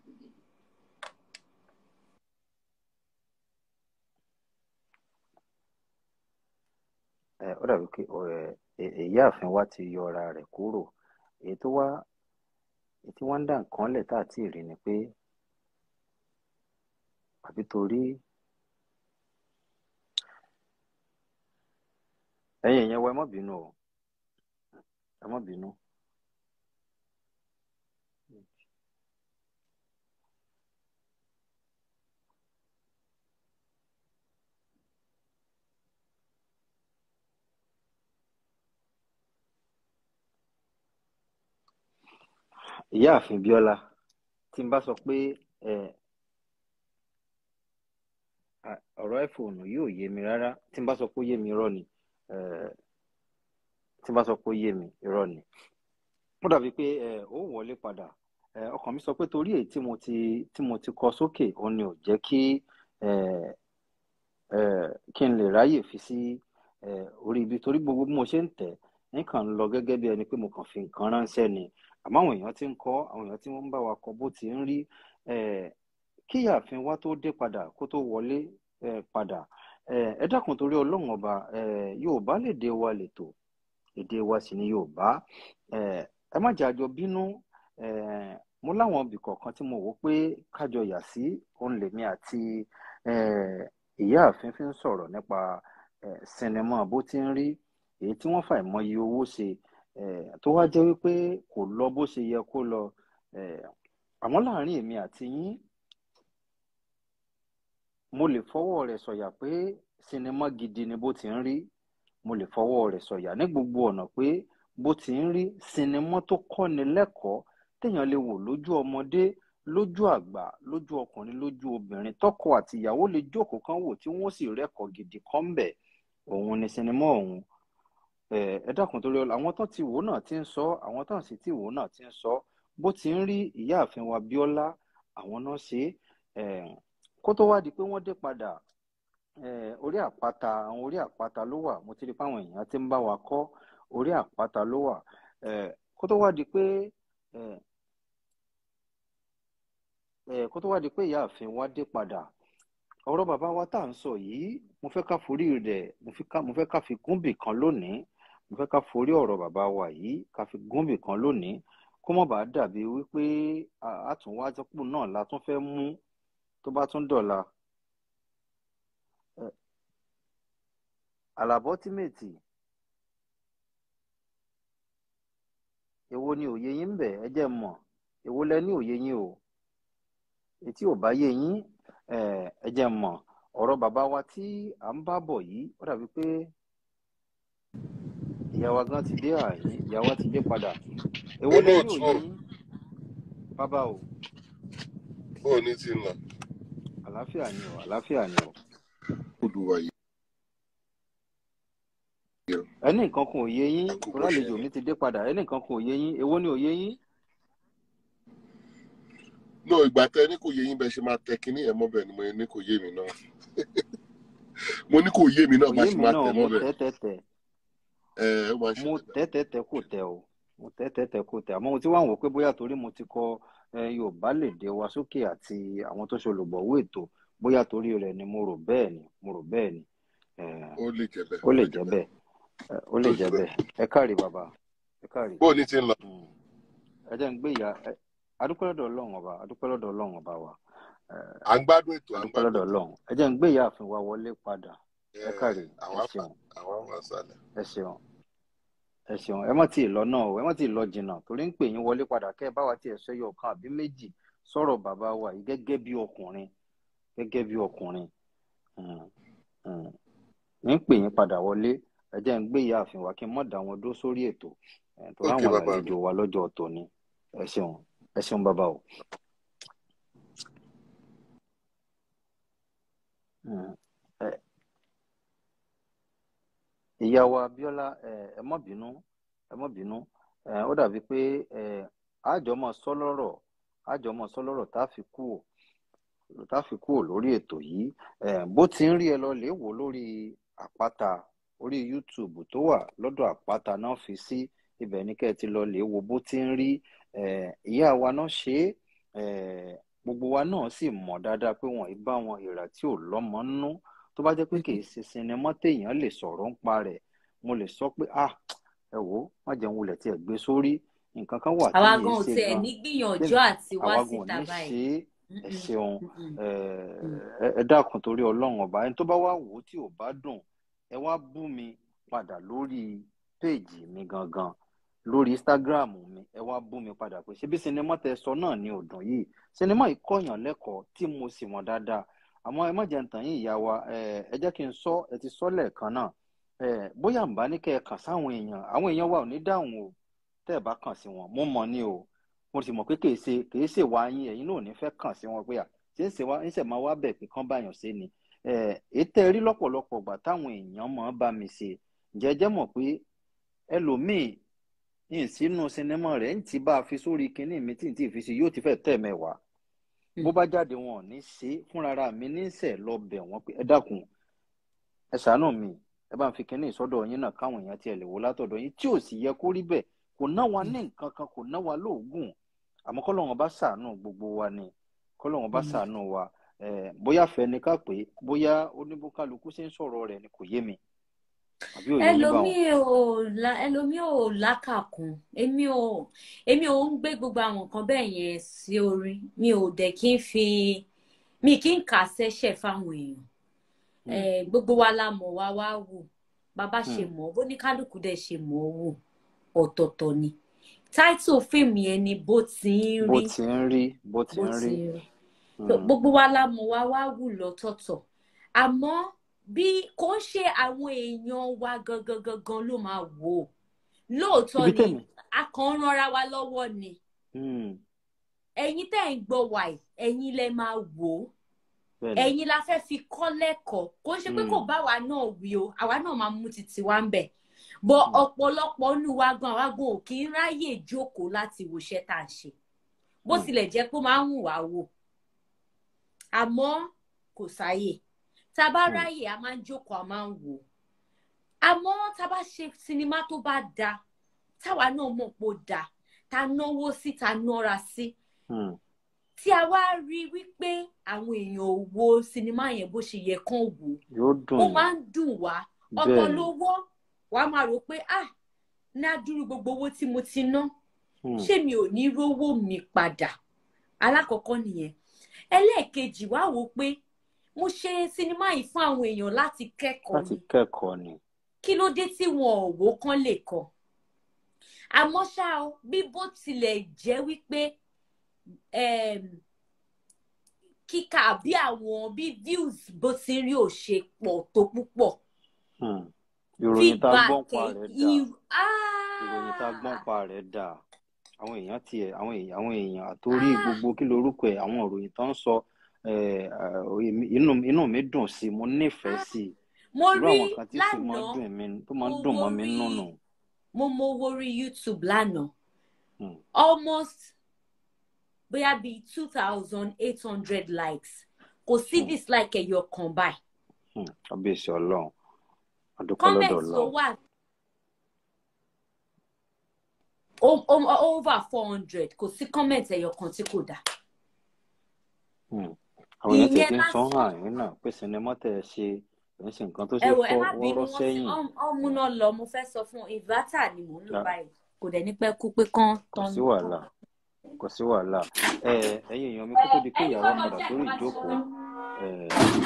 S1: Ó dàbí pé ìyáàfin wa ti yọra rẹ̀ kúrò. Èyí tó wá, èyí tí wọ́n ń dà nǹkan lẹ̀ tá à tí ì rí ni pé àbí torí ẹ̀yin èèyàn wa, ẹ má bínú o, ẹ má bínú. Ìyáàfin Bíọ́lá, tí n bá sọ pé ọ̀rọ̀ iPhone yóò yé mi rárá, tí n bá sọ pé ó yé mi, irọ́ ni. Tí n bá sọ pé ó yé mi, irọ́ ni. Ó dàbí pé ó wọlé padà. Ọkàn mi sọ pé torí èyí tí mo ti kọ sókè, òun ni ò jẹ́ kí kí n lè ráyè fi sí orí ibi, torí gbogbo bí mo ṣe ń tẹ̀ nǹkan ń lọ gẹ́gẹ́ bí ẹni pé mo kàn fi nǹkan ránṣẹ́ ni. Àmọ́ àwọn èèyàn ti ń kọ́, àwọn èèyàn tí wọ́n ń bá wa kọ bó ti ń rí. Kí ìyáàfin wa tó dé padà, kó tó wọlé padà, ẹ dákun torí Ọlọ́run ọba, Yorùbá lèdè wa lètò, èdè wa sì ni Yorùbá. Ẹ má jẹ́ àjọ bínú. Mo láwọn ibì kọ̀ọ̀kan tí mo wò pé kájọ yà sí, òun lèmi àti ìyáàfin fi ń sọ̀rọ̀ nípa sinimá bó ti ń rí, èyí tí wọ́n fà ìmọye owó ṣe, tó wá jẹ́ wípé kò lọ bó ṣe yẹ kó lọ. Àmọ́ láàrin èmi àti yín, mo lè fọwọ́ rẹ̀ sọ̀yà pé sinimá gidi ni bó ti ń rí. Mo lè fọwọ́ rẹ̀ sọ̀yà ní gbogbo ọ̀nà pé bó ti ń rí sinimá tó kọ́ni lẹ́kọ̀ọ́, téèyàn lè wò lójú ọmọdé, lójú àgbà, lójú ọkùnrin, lójú obìnrin, tọkọ àti ìyàwó lè jókòó kan wò tí wọ́n sì rẹ́kọ̀ọ́ gidi kan ń bẹ̀. Òun ni sinimá ọ̀hún. Ẹ dákun torí Ọlọ́run, àwọn tán ti wò náà ti ń sọ, àwọn tán sì ti wò náà ti ń sọ bó ti ń rí. Ìyáàfin wa Bíọ́lá, àwọn náà ṣe é. Kó tó wá di pé wọ́n dé padà, orí àpáta, àwọn orí àpáta ló wà. Mo ti rí pé àwọn èèyàn ti ń bá wa kọ́, orí àpáta ló wà. Kó tó wá di pé ìyáàfin wa dé padà, ọ̀rọ̀ bàbá wa tá à ń sọ yìí, mo fẹ́ ká forí rẹ̀, mo fẹ́ ká fi gúnbì kan lónìí. Mo fẹ́ ká forí ọ̀rọ̀ bàbá wa yìí, ká fi gúnbì kan lónìí, kó má bàa dàbí wípé àtúnwájọpọ̀ náà la tún fẹ́ mú tó bá tún dọ̀la. Àlàbọ̀ tímẹ̀tì Èwo ni òye yín ń bẹ̀? Ẹ jẹ́ mọ̀. Èwo lẹ ní òye yín o? Etí ò bá yé yín, ẹ jẹ́ mọ̀. Ọ̀rọ̀ bàbá wa tí à ń bá bọ̀ yìí, ó dàbí pé ìyá wa gan ti dé àyín, ìyá wa ti dé padà. Èwo lẹ ní òye yín? Bàbá o.
S4: Bó o ní ti ń lọ?
S1: Àlàáfíà ni o, àlàáfíà ni o.
S4: Olùwà yìí.
S1: Ẹni nǹkan kan ò yé yín, ọlálejò mi ti dé padà, ẹni nǹkan kan ò yé yín, èwo ni ò yé yín?
S4: No, ìgbà tẹ ní kò yé yín bẹ ṣe máa tẹ kínní ẹ mọ́bẹ̀ ni mo ní kò yé mi náà. Mo ní kò yé mi náà bá ṣe máa tẹ mọ́bẹ̀.
S1: Mo tẹ́tẹ́tẹ́. Mo tẹ́tẹ́tẹ́ kò tẹ o. Mo tẹ́tẹ́tẹ́ kò tẹ. Àmọ́ mo ti wá wò pé bóyá torí mo ti kọ Yorùbá lè dé wa sókè àti àwọn tó ṣe olùgbọ̀wọ́ ètò, bóyá torí rẹ̀ ni mo rò bẹ́ẹ̀ ni, mo rò bẹ́ẹ̀ ni.
S4: Ó lè jẹ́ bẹ́ẹ̀.
S1: Ó lè jẹ́ bẹ́ẹ̀. Ó lè jẹ́ bẹ́ẹ̀. Ẹ káre bàbá. Ẹ káre.
S4: Bó o ní ti ń lọ?
S1: Ẹ jẹ́ ń gbé ìyá. Adúpẹ́ lọ́dọ̀ Ọlọ́run ọba, adúpẹ́ lọ́dọ̀ Ọlọ́run ọba wa.
S4: À ń gbádùn ètò, à ń
S1: gbádùn lọ́dọ̀ Ọlọ́run. Ẹ jẹ́ ń gbé ìyáàfin wa wọlé padà. Ẹ káre, ẹ ṣeun. Ẹ ṣeun. Ẹ ṣeun. Ẹ má tíì lọ náà o, ẹ má tíì lọ jìnnà torí ń pè yín wọlé padà kẹ́ ẹ bá wa tiẹ̀ sọ ẹyọ kan àbí méjì sọ̀rọ̀ bàbá wa yìí gẹ́gẹ́ bí ọkùnrin. Gẹ́gẹ́ bí ọkùnrin. Ń pè yín padà wọlé. Ẹ jẹ́ ń gbé ìyáàfin wa kí n má dá wọn dó sórí ètò. Torí àwọn àlejò wa lọ́jọ́ tòní. Ẹ ṣeun. Ẹ ṣeun bàbá o. Ìyá wa Abíọ́lá, ẹ má bínú, ẹ má bínú. Ó dàbí pé àjọmọ sọlọ́rọ̀, àjọmọ sọlọ́rọ̀ tá a fi kúò lórí ètò yìí. Bó ti ń rí ẹ lọ lè wò lórí àpáta orí YouTube tó wà lọ́dọ̀ àpáta náà fi sí ibẹ̀ ní kẹ́ ẹ ti lọ lè wo bó ti ń rí. Ìyá wa náà ṣe é, gbogbo wa náà sì mọ̀ dáadáa pé wọ́n ì bá wọn ìrà tí ò lọ́mọ nínú. Tó bá jẹ́ pé kì í ṣe sinimá téèyàn lè sọ̀rọ̀ ń pa rẹ̀, mo lè sọ pé ah ẹ wò ó, má jẹun wulẹ̀ tí ẹ gbé sórí nǹkan kan wà tí
S3: àwa
S1: mi
S3: gan ò
S1: ṣe
S3: tiẹ̀
S1: gan
S3: ní gbìyànjú àti wá
S1: àwa gan ò
S3: síta
S1: ní
S3: báyìí.
S1: ṣe é. Ẹ ṣeun, ẹ dákun torí Ọlọ́run ọba. Ẹni tó bá wá wò ó tí ò bá dùn, ẹ wá bú mi padà lórí péèjì mi gangan lórí Instagram mi, ẹ wá bú mi padà pé ṣebí sinimá tẹ sọ náà ni òdùn yìí, sinimá yìí kọ̀yàn lẹ́kọ̀ọ́ tí mo sì mọ̀ dáadáa. Àmọ́ ẹ má jẹ́ ń tàn yín ìyá wa, ẹ jẹ́ kí n sọ, ẹ ti sọ lẹ́ẹ̀kan náà, bóyá ń bá ní kẹ́ ẹ kàn sáwọn èèyàn, àwọn èèyàn wa ò ní dáhùn o tẹ́ ẹ bá kàn sí wọn. Mo mọ̀ ni o, mo sì mọ̀ pé kìí ṣe wá yín, ẹ̀yin náà ò ní fẹ́ kàn sí wọn pé à ṣe ń ṣe wá ń ṣe máa wá bẹ̀ pé kán báyàn ṣe ni. Ètò ẹ rí lọ́pọ̀lọpọ̀ ìgbà táwọn èèyàn máa bá mi ṣe, ǹjẹ́ ẹ jẹ́ mọ̀ pé ẹlòmíì ìsínú sinimá rẹ̀ ń ti bá a fi sórí kinní mi tí n tí fi ṣe yóò ti fẹ́ tẹ̀ mẹ́wàá. Bó bá jáde wọn ò ní ṣe fúnra mi ní sẹ̀ lọ bẹ̀ wọ́n pé ẹ dákun, ẹ ṣàánú mi, ẹ bá ń fi kinní ìsọdọ̀ yín náà káwọn èèyàn tiẹ̀ lè wò látọ̀dọ̀ yín, tí ò sì yẹ kó rí bẹ́ẹ̀. Kò ná wa ní nǹkan kan, kò ná wa lóògùn, àmọ́ kọ́lọ́run bá ṣàánú gbogbo wa ni, kọ́lọ́run bá ṣàánú wa. Bóyá fẹ́ ni ká pé, bóyá oníbókálukú ṣe ń sọ̀rọ̀ rẹ̀ ni kò yé mi.
S3: Ẹlòmíì ò lákàkún. Èmi ò ń gbé gbogbo àwọn nǹkan bẹ́ẹ̀ yẹn sí orí mi, ò dẹ̀ kí n fi mi kí n kà sẹ́sẹ̀ fáwọn èèyàn. Gbogbo wa la mọ̀ wá wá wò, bàbá ṣe mọ̀, bó ní kálukú dẹ̀ ṣe mọ̀ wò ọ̀tọ̀ọ̀tọ̀ ni. Táìtù fíìmù yẹn ni bó ti ń rí,
S1: bó ti ń rí, bó ti ń rí.
S3: Gbogbo wa la mọ̀ wá wá wù lọ́tọ̀ọ̀tọ̀, àmọ́ bí kò ń ṣe àwọn èèyàn wa gangan gangan ló máa wò ó. Lóòótọ́ ni a kàn ń ranra wa lọ́wọ́ ni. Ẹ̀yin tẹ́ ń gbọ́ wà yìí, ẹ̀yin lẹ máa wò ó, ẹ̀yin la fẹ́ fi kọ́ lẹ́kọ̀ọ́. Kò ń ṣe pé kò bá wa náà wí o, àwa náà máa mú títí wa ń bẹ̀. Bọ́ ọ̀pọ̀lọpọ̀ nù wa gan, àwa gan ò kí ń ráyè jókòó láti wòṣẹ́ tá à ń ṣe, bó tilẹ̀ jẹ́ pé ó máa ń wù wá wò, àmọ́ kò sáyè. Tá a bá ráyè a máa ń jókòó, a máa ń wò. Àmọ́ tá a bá ṣe sinimá tó bá da, táwa náà mọ̀ pé ó da, tá a náwó sí, tá a nọ́ra sí, tí a wá rí wípé àwọn èèyàn ò wo sinimá yẹn bó ṣe yẹ kán wò, ó máa ń dùn wá. Ọ̀pọ̀ lówó wàá máa rò pé ah, ní adúrú gbogbo owó tí mo ti ná, ṣé mi ò ní rówó mi padà? Alákọ̀ọ́kọ́ nìyẹn. Ẹlẹ́ẹ̀kejì, wá wò pé mo ṣe sinimá yìí fún àwọn èèyàn láti kẹ́kọ̀ọ́ ni.
S1: Láti kẹ́kọ̀ọ́ ni.
S3: Kí ló dé tí wọn ò wò kán lè kọ́? Àmọ́ ṣá o, bí bó tilẹ̀ jẹ́ wípé kíkà bí àwọn bí views bó ti rí ò ṣe pọ̀ tó púpọ̀.
S1: Ìròyìn tá a gbọ́n pa rẹ̀ dà. Ìròyìn tá a gbọ́n pa rẹ̀ dà. Àwọn èèyàn tiẹ̀, àwọn èèyàn àtórí gbogbo kí lorúkọ ẹ̀, àwọn ìròyìn tó ń sọ, inú mi dùn sí i, mo nífẹ̀ẹ́ sí i.
S3: Mo rí lánàá,
S1: tó máa ń dùn mọ́ mi nínú.
S3: Mo wo orí YouTube lánàá. Almost bóyá bíi 2,800 likes. Kò sí dislike ẹyọ kan báyìí.
S1: Kábíyèsí Ọlọ́run. Àdúpẹ́ lọ́dọ̀ Ọlọ́run.
S3: Comment tó wà over 400, kò sí comment ẹyọ kan tí kò dáa.
S1: Àwọn èèyàn ti ń sọ hàn yín náà pé sinimá tẹ̀ ẹ ṣe ẹ̀ ń ṣe nǹkan tó ṣe fọ́ wọ́rọ́ sẹ́yìn.
S3: Ọmúná lọ, mo fẹ́ sọ fún inverter ni mò ń lò báyìí, kò dẹ̀ ní pẹ́ kú pé kán
S1: tán. Kò sí wàhálà, kò sí wàhálà. Ẹ̀yin èèyàn mi, kó tó di pé ìyàwó padà sórí ìjókòó,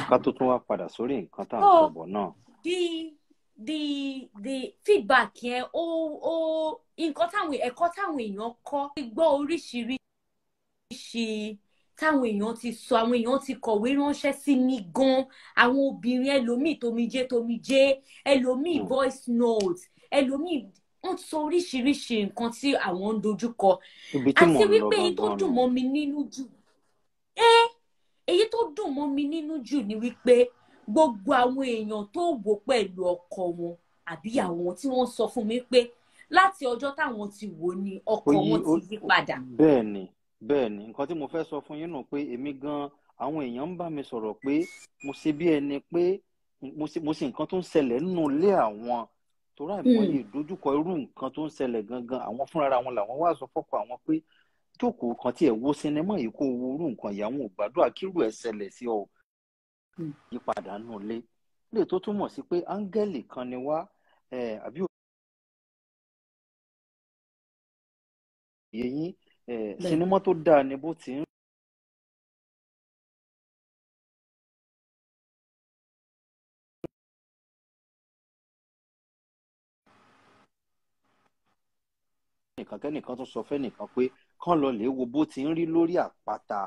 S1: ká tó tún wá padà sórí nǹkan tá à ń sọ bọ̀ náà.
S3: The feedback yẹn, ó nǹkan táwọn ẹ̀kọ́ táwọn èèyàn kọ́, ti gbọ́ oríṣiríṣi táwọn èèyàn ti sọ, àwọn èèyàn ti kọ̀wé ránṣẹ́ sí mi gan, àwọn obìnrin ẹlòmíì tomijé, ẹlòmíì voice note, ẹlòmíì wọ́n sọ oríṣiríṣi nǹkan tí àwọn ń dojúkọ. Àti wípé èyí tó dùn mọ́ mi nínú jù, èyí tó dùn mọ́ mi nínú jù ni wípé gbogbo àwọn èèyàn tó wò pẹ̀lú ọkọ wọn àbí àwọn tí wọ́n sọ fún mi pé láti ọjọ́ táwọn ti wò ni ọkọ wọn ti yí padà.
S1: Bẹ́ẹ̀ni, bẹ́ẹ̀ni, nǹkan tí mo fẹ́ sọ fún yín nù pé èmi gan àwọn èèyàn ń bá mi sọ̀rọ̀ pé mo ṣe bí ẹni pé mo ṣe nǹkan tó ń ṣẹlẹ̀ nínú ilé àwọn, torí àìmọye ìdojúkọ irú nǹkan tó ń ṣẹlẹ̀ gangan, àwọn fúnra wọn làwọn wá sọ fọ́kọ àwọn pé jókòó kan tí ẹ̀ wo sinimá yìí kó wo irú nǹkan ìyá wọn ò gbàdúrà kírú ẹ̀ ṣẹlẹ̀ sí ọ, yípadà nù ilé. Lè tó túmọ̀ sí pé áńgẹ́lì kan ni wá, àbí òye yín, sinimá tó dáa ni bó ti ń nìkan kẹ́nìkan tó sọ fẹ́nìkan pé kán lọ lè wo bó ti ń rí lórí àpáta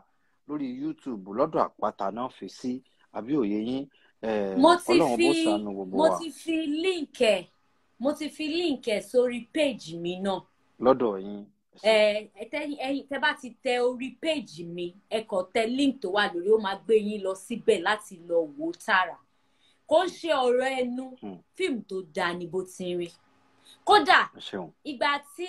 S1: lórí YouTube lọ́dọ̀ àpáta náà fi sí, àbí òye yín. Ọlọ́run bó ṣàánú gbogbo wa.
S3: Mo ti fi link ẹ̀ sórí péèjì mi náà.
S1: Lọ́dọ̀ yín.
S3: Ẹ̀yin tẹ́ bá ti tẹ orí péèjì mi, ẹ kàn tẹ link tó wà lórí, ó máa gbé yín lọ síbẹ̀ láti lọ wò ó tààrà. Kò ń ṣe ọ̀rọ̀ ẹnu, fíìmù tó dáa ni bó ti ń rí. Kódà ìgbà tí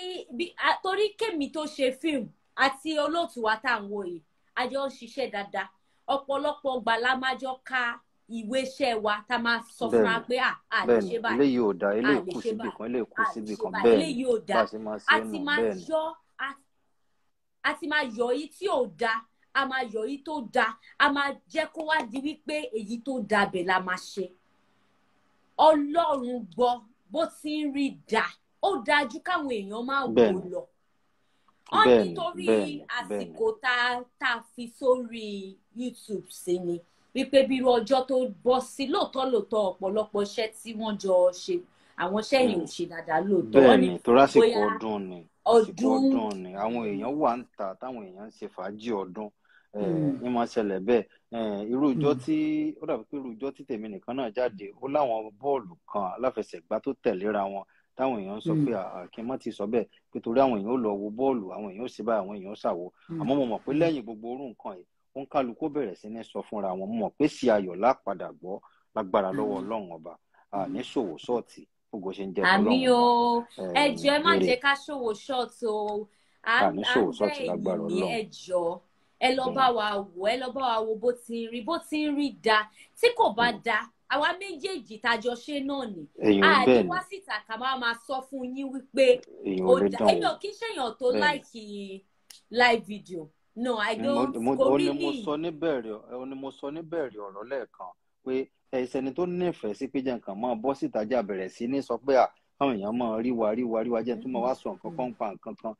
S3: torí kémi tó ṣe fíìmù àti olóòtú wa tá à ń wò yìí, a jọ ń ṣiṣẹ́ dáadáa. Ọ̀pọ̀lọpọ̀ ọgbà la máa jọ ka ìwé iṣẹ́ wa tá máa sọ fún wa pé a lè ṣe báyìí,
S1: eléyìí ò dáa, eléyìí kù síbì kan, eléyìí kù síbì kan, bẹ́ẹ̀ ni bá a ṣe máa ṣe nù, bẹ́ẹ̀ ni.
S3: A ti máa yọ èyí tí ò dáa, a máa yọ èyí tó dáa, a máa jẹ́ kó wá di wípé èyí tó dáa bẹ̀ la máa ṣe. Ọlọ́run gbọ́, bó ti ń rí dáa, ó dájú káwọn èèyàn máa wò lọ. Wọ́n nítorí àsìkò tá a fi sórí YouTube sí ni wípé bí irú ọjọ́ tó bọ́ sí, lóòótọ́ lóòótọ́ ọ̀pọ̀lọpọ̀ iṣẹ́ tí wọ́n jọ ṣe, àwọn iṣẹ́ yìí ò ṣe dáadáa lóòótọ́.
S1: Bẹ́ẹ̀ni, torí àsìkò ọdún ni, àsìkò ọdún ni àwọn èèyàn wà ń ta táwọn èèyàn ń ṣe fàájì ọdún, ní máa ṣẹlẹ̀ bẹ́ẹ̀. Irú ìjọ tí ó dàbí pé irú ìjọ tí tèmi nìkan náà jáde, ó láwọn bọ́ọ̀lù kan aláfẹsẹ̀gbá tó tẹ̀léra wọn táwọn èèyàn ń sọ pé kí n má ti sọ bẹ́ẹ̀, pé torí àwọn èèyàn ó lọ wo bọ́ọ̀lù, àwọn èèyàn ó ṣe báyìí, àwọn èèyàn ó ṣàwo. Àmọ́ mo mọ̀ pé lẹ́yìn gbogbo orú nǹkan yìí, ó ń kálukú bẹ̀rẹ̀ sí ní sọ fúnra wọn. Mo mọ̀ pé sí ayọ̀ lápadà gbọ́ lágbára lọ́wọ́ Ọlọ́run ọba, ní ṣòwò ṣọ́ọ̀tì gbogbo ṣe ń jẹ́ Ọlọ́run.
S3: Àmì o, ẹ jọ̀ọ́ ẹ má jẹ́ ká ṣòwò ṣọ́ọ̀tì o, à ń bẹ̀ yín, ẹ jọ̀ọ́ ẹ lọ bá wa wò, ẹ lọ bá wa wo bó ti ń rí, bó ti ń rí da. Tí kò bá da, àwa méjèèjì tájọ ṣe náà ni a ní wá síta ká máa sọ fún yín wípé ó da. Èmi ò kí ń ṣèyàn tó láìkì live video. No, I don't.
S1: Ó ní mo sọ níbẹ̀rẹ̀, ó ní mo sọ níbẹ̀rẹ̀ ọ̀rọ̀ lẹ́ẹ̀kan pé ẹsẹ̀ni tó nífẹ̀ẹ́ sí pé jẹ́ nǹkan máa bọ́ síta jà bẹ̀rẹ̀ sí ní sọ pé káwọn èèyàn máa rí wa rí wa rí wa jẹ́ tó máa wá sọ nǹkan kan pa nǹkan kan,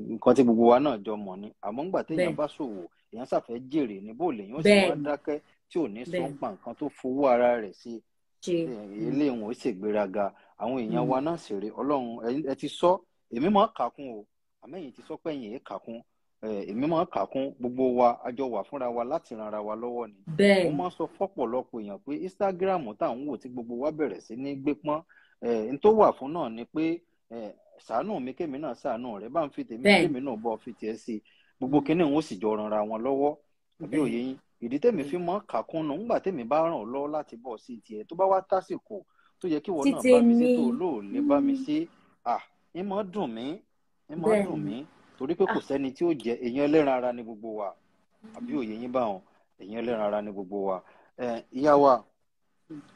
S1: nǹkan tí gbogbo wa náà jọ mọ̀ ni. Àmọ́ ńgbà téèyàn bá ṣòwò, èèyàn ṣàfẹ́ jèrè ní bó lèèyàn sì wá dákẹ́ tí ò ní sọ pa nǹkan tó fowó ara rẹ̀ sí. Ilé wọn ò ṣègbéraga. Àwọn èèyàn wa náà ṣèrè. Ọlọ́run ẹ ti sọ, èmi máa kàkún o, àmẹ́yìn ti sọ pé ẹ̀yìn ẹ̀ kàkún. Èmi máa kàkún, gbogbo wa a jọ wà fúnra wa láti ran ara wa lọ́wọ́ ni. Mo máa sọ fọ́pọ̀lọpọ̀ èèyàn pé Instagram tá à ń wò tí gbogbo wa bẹ̀rẹ̀ sí ní gbé pọ́n, n tó wà fún náà ni pé ṣàánú mi kémi náà ṣàánú rẹ, bá ń fi tèmi kémi náà bọ́ fi tiẹ̀ sí i, gbogbo kinní wọn ó sì jọ ranra wọn lọ́wọ́. Àbí òye yín? Ìdí tèmi fi mọ́ kàkún nù, ńgbà tèmi bá ràn ọ́ lọ́wọ́ láti bọ̀ sí tiẹ̀, tó bá wá tásìkò tó yẹ kí ìwọ náà bá mi ṣe tó lóòlè bá mi ṣe, ń mọ́ dùn mí, ń mọ́ dùn mí, torí pé kò sẹ́ni tí ó jẹ èèyàn ẹlẹ́ran ara ni gbogbo wa. Àbí òye yín bá wọn? Èèyàn ẹlẹ́ran ara ni gbogbo wa. Ìyá wa,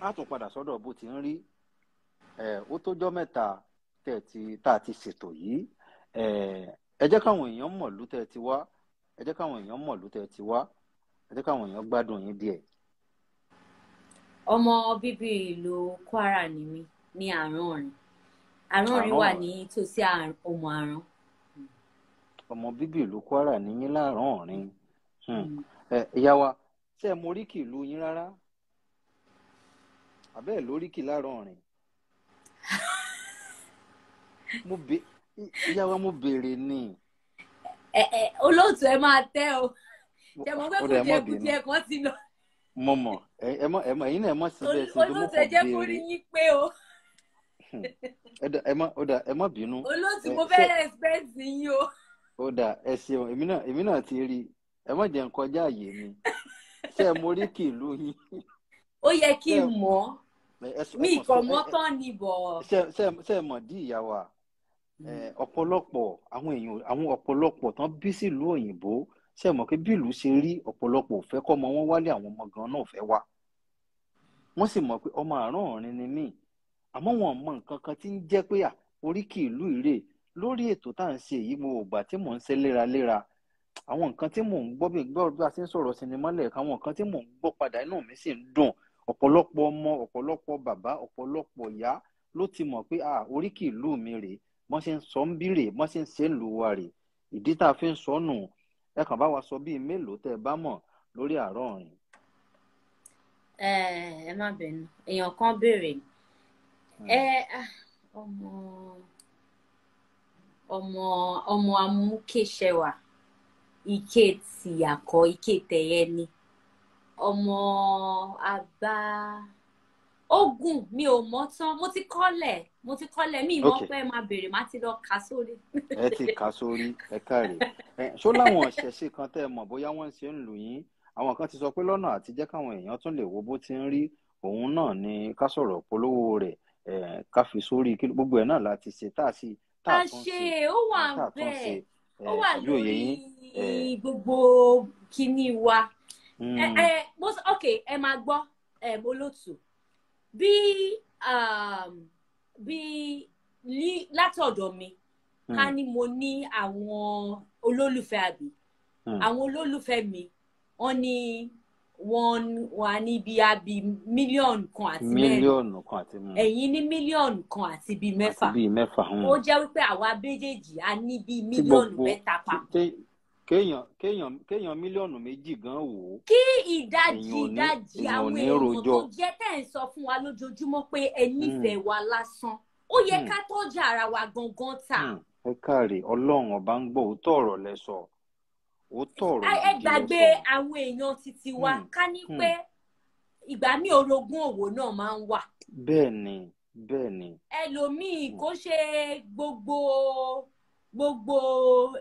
S1: á tún padà sọ́dọ̀ bó ti ń rí. Ó tójọ́ mẹ́ta tá a ti ṣètò yìí. Ẹ jẹ́ káwọn èèyàn mọ̀ lú tẹ́ ti wá, ẹ jẹ́ káwọn èèyàn mọ̀ lú tẹ́ ti wá, ẹ jẹ́ káwọn èèyàn gbádùn yín díẹ̀.
S3: Ọmọ bíbí ìlú Kwara ni mí, ní Àránrìn. Àránrìn wà ní tòsí Òmù Àrán.
S1: Ọmọ bíbí ìlú Kwara ní yín l'Àránrìn. Ìyá wa, ṣé ẹ mọ oríkì ìlú yín rárá? Àbẹ́ ẹ̀ lóríkì l'Àránrìn? Ìyá wa, mo béèrè ni.
S3: Olóòtú ẹ máa tẹ́ o. Ṣé mo fẹ́ kùdìẹ̀kùdìẹ̀ kan ti lọ?
S1: Mo mọ̀, ẹ mọ̀ ẹ̀yin náà ẹ mọ̀ síbẹ̀ sí i, mo kàn béèrè.
S3: Olóòtú ẹ jẹ́ kó rí yín pé o.
S1: Ẹ má bínú.
S3: Olóòtú mo fẹ́ respect yín o.
S1: Ó dà, ẹ ṣeun, èmi náà ti rí i. Ẹ má jẹ́ n kọjá àyè mi. Ṣé ẹ mọ oríkì ìlú yín?
S3: Ó yẹ kí n mọ̀. Mi kò mọ̀ tán ni bọ̀.
S1: Ṣé ẹ mọ̀ dí ìyá wa? Ọ̀pọ̀lọpọ̀ àwọn èèyàn, àwọn ọ̀pọ̀lọpọ̀ tán bí sílùú òyìnbó, ṣé ẹ mọ̀ pé bí ìlú ṣe rí, ọ̀pọ̀lọpọ̀ ò fẹ́ kọ́ ọmọ wọn wálé, àwọn ọmọ gan náà ò fẹ́ wá. Wọ́n sì mọ̀ pé ọmọ Àránrìn ni mí, àmọ́ wọn mọ nǹkan kan tí ń jẹ́ pé oríkì ìlú ìrè. Lórí ètò tá à ń ṣe yìí, mo ò gbà tí mò ń ṣe léraléra, àwọn nǹkan tí mò ń gbọ́ bí gbọ́ bí a ṣe ń sọ̀rọ̀ sinimá lẹ́ẹ̀kan, àwọn nǹkan tí mò ń gbọ́ padà inú mi sì ń dùn. Ọ̀pọ̀lọpọ̀ ọmọ, ọ̀pọ̀lọpọ̀ bàbá, ọ̀pọ̀lọpọ̀ ìyá ló ti mọ̀ pé oríkì ìlú mi rèé, bọ́n ṣe ń sọ ń bí rèé, bọ́n ṣe ń ṣe ń lù wá rèé. Ìdí tá a fi ń sọ nù. Ẹ kàn bá wa sọ bíi mélòó tẹ́ ẹ bá mọ̀ lórí Àránrìn.
S3: Ẹ má bínú, èèyàn kan béèrè. Ọmọ amúkéṣẹwà, ike tìyàkọ, ike tẹyẹ ni. Ọmọ àgbà ogun mi ò mọ̀ tán, mo ti kọ́lẹ̀ mi mọ̀ pé máa béèrè, má ti lọ kà sórí.
S1: Ẹ ti kà sórí, ẹ káre. Ṣó láwọn ṣẹ̀ṣẹ̀ kan tẹ́ ẹ mọ̀ bóyá wọ́n ṣe ń lù yín? Àwọn kan ti sọ pé lọ́nà àti jẹ́ káwọn èèyàn tún lè wo bó ti ń rí, òun náà ni ká sọ̀rọ̀ polówó rẹ̀, ká fi sórí gbogbo ẹ̀ náà láti ṣe tá a sì tá a tún ṣe.
S3: Ó wà bẹ́ẹ̀, ó wà lórí gbogbo kíní wa. Ok, ẹ máa gbọ́ olóòtú. Bí látọ̀dọ̀ mi, ká ní mo ní àwọn olólùfẹ́ àbí àwọn olólùfẹ́ mi, wọ́n ní wọ́n wà ní bí àbí 1.4 mílíọ̀nù, ẹ̀yin ní 1.4 mílíọ̀nù. Ó jẹ́ wípé àwa méjèèjì a ní bí 3 mílíọ̀nù papọ̀.
S1: Kéèyàn 2 mílíọ̀nù gan wò ó.
S3: Kí ìdajì àwọn èèyàn tó jẹ́ tẹ̀ ń sọ fún wa lójoojúmọ́ pé ẹ nífẹ̀ẹ́ wa lásán, ó yẹ ká tọ́jú ara wa gangan ta.
S1: Ẹ káre, Ọlọ́run ọba ń gbọ́, òótọ́ ọ̀rọ̀ lẹ sọ. Òótọ́ ọ̀rọ̀
S3: ẹ gbàgbé àwọn èèyàn títí wa, ká ní pé ìgbà míì orogún òwò náà máa ń wà.
S1: Bẹ́ẹ̀ni, bẹ́ẹ̀ni.
S3: Ẹlòmíì kò ṣe gbogbo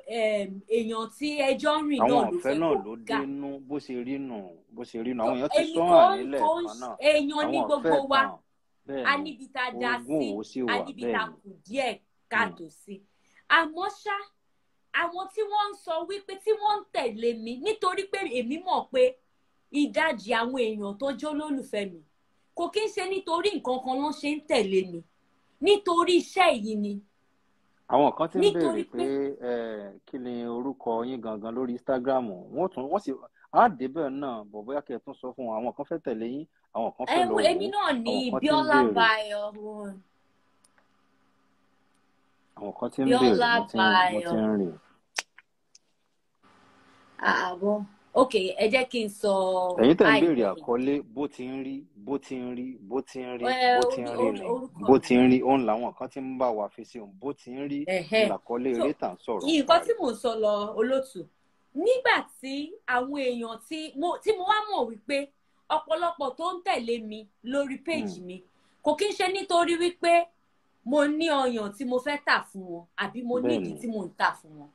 S3: èèyàn tí ẹjọ́ ń rìn náà ló fẹ́
S1: kó ga. Àwọn ọ̀fẹ́ náà ló dénú bó ṣe rí nù, bó ṣe rí nù. Àwọn èèyàn ti sọ hàn nílẹ̀ kan náà.
S3: Èèyàn ní gbogbo wa, a níbi tá a dá sí, a níbi tá a kù díẹ̀ káàtó sí. Àmọ́ ṣá, àwọn tí wọ́n ń sọ wípé tí wọ́n ń tẹ̀lé mi, nítorí pé èmi mọ̀ pé ìdajì àwọn èèyàn tó jẹ́ olólùfẹ́ mi kò kí ń ṣe nítorí nǹkan kan ló ṣe ń tẹ̀lé mi, nítorí iṣẹ́ yìí ni.
S1: Àwọn kan ti ń béèrè pé kí ni orúkọ yín gangan lórí Instagram. Wọ́n tún wọ́n sì á débẹ̀ náà bọ̀, bóyá kí ẹ tún sọ fún wọn. Àwọn kan fẹ́ tẹ̀lé yín, àwọn kan fẹ́ lọ wò ó.
S3: Èmi náà ní Bíọ́lá Báyọ̀.
S1: Àwọn kan ti ń béèrè, mo ti ń rìn.
S3: Àbọ̀. Ok, ẹ jẹ́ kí n sọ.
S1: Ẹ̀yin tẹ̀ ń béèrè àkọlé bó ti ń rí, bó ti ń rí, bó ti ń rí, bó ti ń rí ni, bó ti ń rí, òun làwọn kan ti ń bá wa fi sí òun, bó ti ń rí làkọlé eré tà ń sọ̀rọ̀.
S3: Nǹkan tí mò ń sọ lọ, olótù, nígbà tí àwọn èèyàn tí mo wá mọ̀ wípé ọ̀pọ̀lọpọ̀ tó ń tẹ̀lé mi lórí péjì mi kò kí ń ṣe nítorí wípé mo ní ọyàn tí mo fẹ́ tà fún wọn àbí mo ní ìdí tí mò ń tà fún wọn.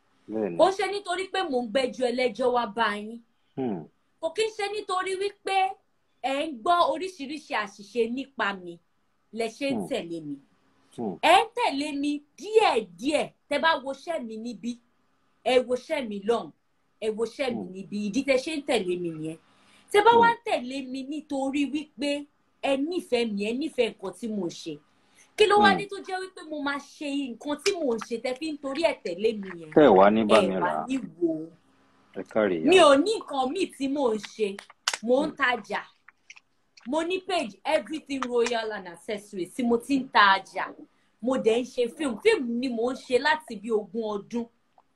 S3: Kò ń ṣe nítorí pé mò ń gbẹ́jọ́ ẹlẹ́jọ́ wá bá yín. Kò kí ń ṣe nítorí wípé ẹ ń gbọ́ oríṣiríṣi àṣìṣe nípa mi lẹ ṣe ń tẹ̀lé mi. Ẹ ń tẹ̀lé mi díẹ̀díẹ̀. Tẹ bá woṣẹ́ mi níbí, ẹ woṣẹ́ mi lọ́hùn, ẹ woṣẹ́ mi níbí, ìdí tẹ ṣe ń tẹ̀lé mi nìyẹn. Tẹ bá wá ń tẹ̀lé mi nítorí wípé ẹ nífẹ̀ẹ́ mi, ẹ nífẹ̀ẹ́ nǹkan tí mò ń ṣe, kí ló wá ní tó jẹ́ wípé mo máa ṣe nǹkan tí mò ń ṣe tẹ fi ń torí ẹ̀ tẹ̀lé mi yẹn?
S1: Tẹ́ wá ní bá mi rà
S3: á, mi ò ní nǹkan míì tí mò ń ṣe. Mò ń tajà, mo ní page Everything Royal and Accessories tí mo ti ń ta ọjà, mo dẹ̀ ń ṣe fíìmù. Fíìmù ni mò ń ṣe láti bí 20 ọdún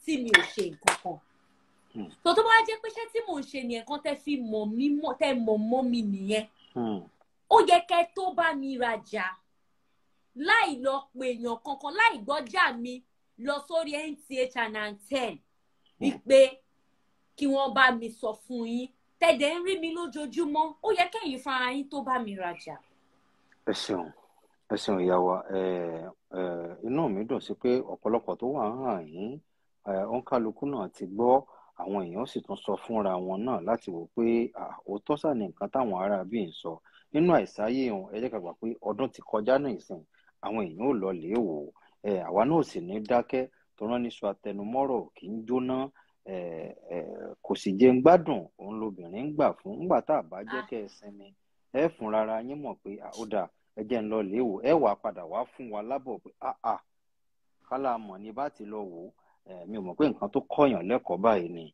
S3: tí mi ò ṣe nǹkan kan. Tó tó bá jẹ́ pé iṣẹ́ tí mò ń ṣe nìyẹn kan tẹ́ fi mọ̀ mí, tẹ́ mọ̀ mọ́ mi nìyẹn, ó yẹ kẹ́ tó bá mi rajà láì lọ pè èèyàn kankan, láì gbọ́jà mi lọ sórí NTA Channel 10 wípé kí wọ́n bá mi sọ fún yín. Tẹ̀dẹ̀ ń rí mi lójoojúmọ́, ó yẹ kẹ́yìn fúnra yín tó bá mi rajà.
S1: Ẹ ṣeun, ẹ ṣeun ìyá wa. Inú mi dùn sí pé ọ̀pọ̀lọpọ̀ tó wà ń hàn yín, òǹkálukú náà ti gbọ́, àwọn èèyàn sì tún sọ fúnra wọn náà láti wò pé òótọ́ sà ní nǹkan táwọn ará bí ń sọ nínú àìsáyé òun. Ẹ jẹ́ ká gbà pé ọdún ti kọjá náà ìsìn, àwọn èèyàn ò lọ lè wò ó, àwa náà sì ní dákẹ́ tó rán níṣu àtẹnumọ́rọ̀ kì í jóná, kò sì jẹ́ ń gbádùn òun lobìnrin ń gbà fún. Ńgbà tá a bá jẹ́ kẹ́ ẹ sinmi, ẹ fún rárá yín mọ̀ pé ó dáa, ẹ jẹ́ ń lọ lè wò, ẹ wàá padà wá fún wa lábọ̀ pé àà kálá mọ̀ ní bá ti lọ wò ó. Mi ò mọ̀ pé nǹkan tó kọ̀yàn lẹ́kọ̀ọ́ báyìí ni.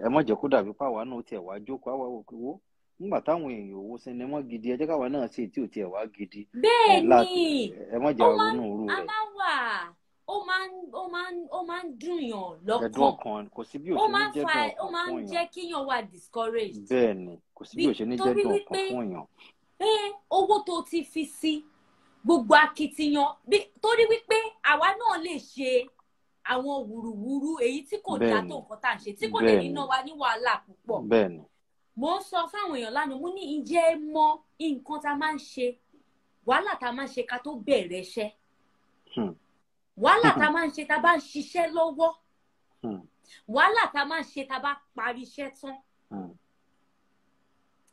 S1: Ẹ má jẹ́ kó dàbí páwa náà tiẹ̀ wá jókòó àwa wò pé wó nígbà táwọn èèyàn owó sinimá gidi, ẹ jẹ́ káwa náà ṣe tí ò tiẹ̀ wá gidi.
S3: Bẹ́ẹ̀ ni,
S1: ẹ má jẹ́ ronú irú rẹ̀.
S3: A máa wà, ó máa ń dùnyàn lọ́kàn.
S1: Ẹ̀dùn ọkàn, kò sí bí ò ṣe ní jẹ́ dùn ọkàn fún yàn.
S3: Ó máa ń jẹ́ kíyàn wà discouraged.
S1: Bẹ́ẹ̀ ni, kò sí bí ò ṣe ní jẹ́ dùn ọkàn fún yàn.
S3: Owó tó ti fi sí gbogbo akitiyan, torí wípé àwa náà lè ṣe àwọn wùrùwùrù èyí tí kò dá tó nǹkan tá à ń ṣe, tí kò lè ní ná wa ní wàhálà púpọ̀. Mo ń sọ fáwọn èèyàn lánàá, mo ní ǹjẹ́ ẹ mọ̀ nǹkan tá a máa ń ṣe, wàhálà tá a máa ń ṣe ká tó bẹ̀rẹ̀ iṣẹ́, wàhálà tá a máa ń ṣe tá a bá ń ṣiṣẹ́ lọ́wọ́, wàhálà tá a máa ń ṣe tá a bá parí iṣẹ́ tán,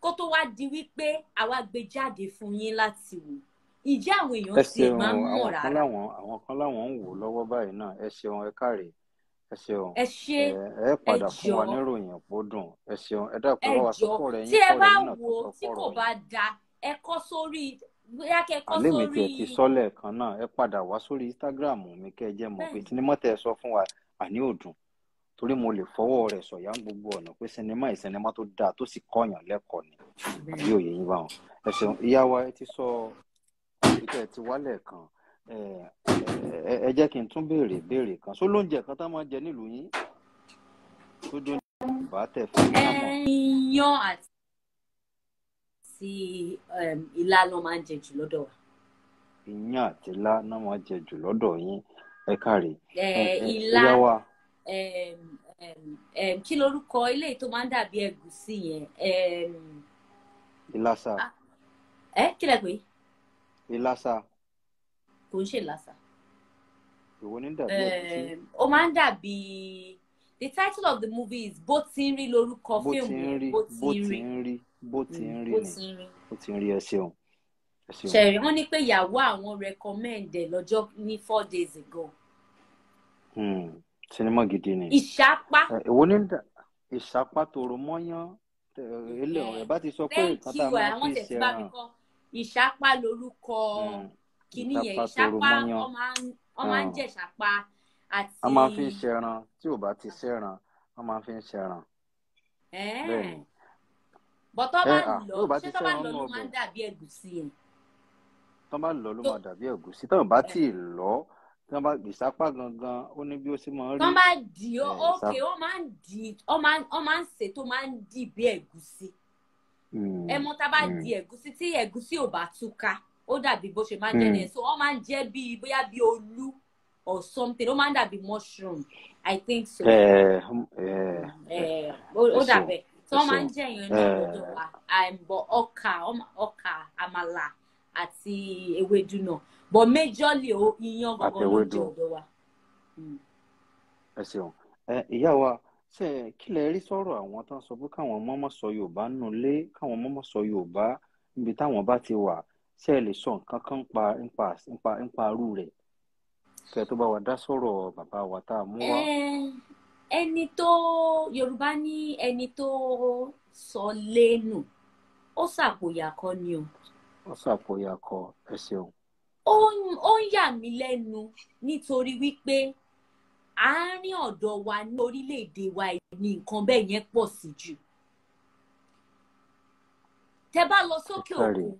S3: kó tó wá di wípé àwa gbé jáde fún yín láti wò. Ìjẹ́ àwọn èèyàn ti máa ń mọ̀ rárá.
S1: Àwọn kan láwọn ń wò lọ́wọ́ báyìí náà. Ẹ ṣeun, ẹ káre, ẹ ṣeun,
S3: ẹ ṣe,
S1: ẹ padà fún wa níròyìn pó dùn. Ẹ ṣeun, ẹ dákun bá wa sọkọ rẹ yín
S3: tí ẹ
S1: kọ́
S3: bá
S1: rẹ yín náà
S3: wò
S1: tó
S3: tí
S1: sọkọ
S3: kò
S1: rẹ
S3: bá
S1: yín.
S3: da, ẹ kọ sórí, bóyá kẹ kọ
S1: Àlẹ́ mi
S3: sórí.
S1: tiẹ̀ ti sọ lẹ́ẹ̀kan náà, ẹ padà wá sórí Instagram mi kẹ́ ẹ jẹ́ mọ̀ pé sinimá tẹ́ ẹ sọ fún wa àní òdùn, torí mo lè fọwọ́ rẹ̀ sọ̀yà ń gbogbo ọ̀nà pé sinimá ìsinimá tó dáa tó sì kọ́yàn lẹ́kọ̀ọ́ ni. Àbí òye yín bá wọn. Ẹ ṣeun ìyá wa, ẹ ti sọ ìtẹ́ ti wálẹ̀ kan. Ẹ jẹ́ kí n tún béèrè kan. Ṣó lóúnjẹ kan tá máa jẹ nílùú yín tó dún bá tẹ̀ fún mi mọ̀?
S3: Iyán àti ilá ló máa ń jẹ jù lọ́dọ̀ wa.
S1: Iyán àti ilá náà máa jẹ jù lọ́dọ̀ yín. Ẹ káre.
S3: Ilá, kí lorúkọ ilé tó máa ń dàbí ẹ̀gúsí yẹn?
S1: Ìlàsà.
S3: Ẹ kí lẹ pè?
S1: Ìlàsà.
S3: Kò ń ṣe ìlàsà.
S1: Ìwọ ní dàbí ẹ̀gúsí.
S3: Ó máa ń dàbí. The title of the movie is Bó ti ń rí lórúkọ fíìmù yẹn. Bó ti ń
S1: rí. Bó ti ń rí ni. Bó ti ń rí. Ẹ ṣeun.
S3: Ṣẹ̀rí, wọ́n ní pé ìyàwó àwọn recommend ẹ̀ lọ́jọ́ ní 4 days ago.
S1: Sinimá gidi ni.
S3: Ìṣápá.
S1: Èwo ní ìṣápá tòrò mọ́yán ilé ọ̀rẹ́ bá ti sọ pé nǹkan tá a máa fi ṣe ẹran.
S3: Ìṣápá lórúkọ kìíní yẹn. Ìṣápá wọ́n máa ń jẹ ìṣápá àti.
S1: A máa fi ń ṣẹran, tí ò bá ti ṣẹran wọ́n máa fi ń ṣẹran. Bẹ́ẹ̀ni.
S3: Bọ́tọ́ bá lọ, ṣé tọ́ bá lọ ló máa ń dàbí ẹ̀gúsí yẹn?
S1: Tọ́ bá lọ ló máa dàbí ẹ̀gúsí. Tọ́ bá tí ì lọ, Tí wọ́n bá ìsápá gangan, ó ní bí ó ṣe máa ń rí.
S3: Tọ́ bá dì ó, ókè, ó máa ń dì, ó máa ń sè tó máa ń dì bí ẹ̀gúsí. Ẹ mọ̀ tá bá di ẹ̀gúsí, tí ẹ̀gúsí ò bá túká, ó dàbí bó ṣe máa ń jẹ́ nìyẹn. So wọ́n máa ń jẹ́ bí bóyá bí olú or something. Ó máa ń dàbí mushroom, I think so. Ó dàbẹ̀ tí wọ́n máa ń jẹ́ yẹn náà lọ́dọ̀ wa. But ọkà, àmàlà àti ewédú náà, but majorly iyán gangan ló jẹ ọ̀dọ̀ wa.
S1: Ẹ ṣeun. Ìyá wa, ṣe kí lẹ rí sọ̀rọ̀ àwọn tó ń sọ pé káwọn mọ́mọ́ sọ Yorùbá nù lé, káwọn mọ́mọ́ sọ Yorùbá níbi táwọn bá ti wà? Ṣe lè sọ nǹkan kan nípa arú rẹ̀ kẹ́ tó bá wa dá sọ̀rọ̀ bàbá wa tá a mú wá?
S3: Ẹni tó Yorùbá ní ẹni tó sọ lẹ́nu ó ṣàpòyà kọ́ ni o.
S1: Ó ṣàpòyà kọ́. Ẹ ṣeun.
S3: Ó ń yà mí lẹ́nu nítorí wípé àárín ọ̀dọ̀ wa ní orílẹ̀-èdè wa ní nǹkan bẹ́ẹ̀ yẹn pọ̀ sí jù. Tẹ́ bá lọ sókè òkun,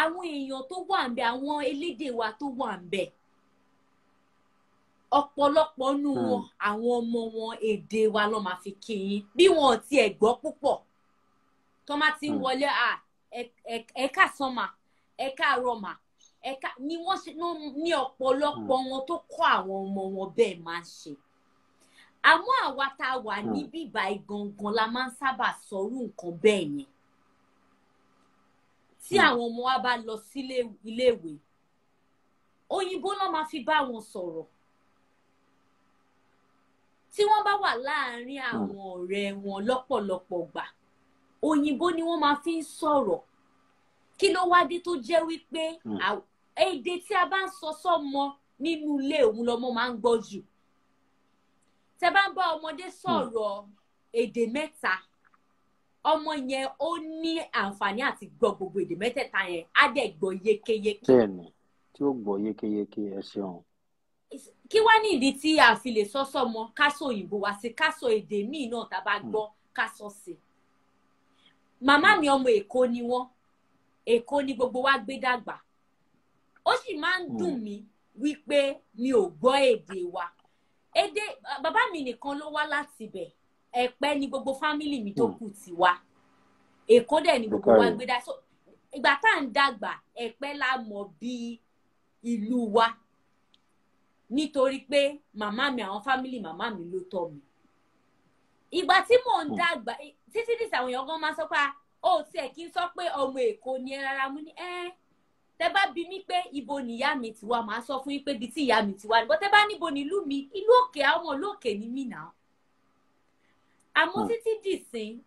S3: àwọn èèyàn tó wà ń bẹ̀, àwọn elédè wa tó wà ń bẹ̀, ọ̀pọ̀lọpọ̀ nú wọn, àwọn ọmọ wọn, èdè wa ló máa fi kí yín. Bí wọn ò tiẹ̀ gbọ́ púpọ̀, tó máa ti ń wọlé, ẹ káàsán mà, ẹ káàárọ̀ mà, ẹ ká ni wọ́n ṣe ní ọ̀pọ̀lọpọ̀ wọn tó kọ́ àwọn ọmọ wọn bẹ́ẹ̀ máa ń ṣe. Àmọ́ àwa tá a wà níbí báyìí gangan la máa ń sábà sọrú nǹkan bẹ́ẹ̀ yẹn. Tí àwọn ọmọ wa bá lọ sílé iléèwé, òyìnbó ló máa fi bá wọn sọ̀rọ̀. Tí wọ́n bá wà láàárín àwọn ọ̀rẹ́ wọn lọ́pọ̀lọpọ̀ gbà, òyìnbó ni wọ́n máa fi ń sọ̀rọ̀. Kí ló wá dé tó jẹ́ wípé èdè tí a bá ń sọ sọ́mọ nínú ilé òun lọmọ máa ń gbọ́ jù? Tẹ́ bá ń bá ọmọdé sọ̀rọ̀ èdè mẹ́ta, ọmọ yẹn ó ní àǹfààní àti gbọ́ gbogbo èdè mẹ́tẹ̀ẹ̀ta yẹn, á dẹ̀ gbọ́ yékéyéké.
S1: Bẹ́ẹ̀ni, tí ó gbọ́ yékéyéké. Ẹ ṣeun.
S3: Kí wá ní ìdí tí a fi lè sọ sọ́mọ ká sọ òyìnbó wá sí, ká sọ èdè míì náà tá a bá gbọ́ ká sọ sí? Màmá mi ọmọ Èkó ni wọ́n. Èkó ni gbogbo wa gbé dàgbà. Ó sì máa ń dùn mí wípé mi ò gbọ́ èdè wa. Èdè bàbá mi nìkan ló wá láti ibẹ̀. Ẹ̀pẹ́ ni gbogbo fámìlì mi tó kù ti wá. Èkó dẹ̀ ni gbogbo wa gbé dàgbà. So ìgbà tá à ń dàgbà, Ẹ̀pẹ́ la mọ̀ bí ìlú wa, nítorí pé màmá mi, àwọn fámìlì màmá mi ló tọ́ mi. Ìgbà tí mò ń dàgbà títí dìsí, àwọn èèyàn gan máa sọ pé ó tiẹ̀ kí n sọ pé ọmọ Èkó ni ẹ rárá. Mú ní ẹ tẹ bá bi mí pé ibo nìyá mi ti wá, màá sọ fún yín pé ibi tí ìyá mi ti wá ni. Bọ́ tẹ bá níbo nílùú mi, ìlú òkè, àwọn ìlú òkè ni mí náà. Àmọ́ títí dìsín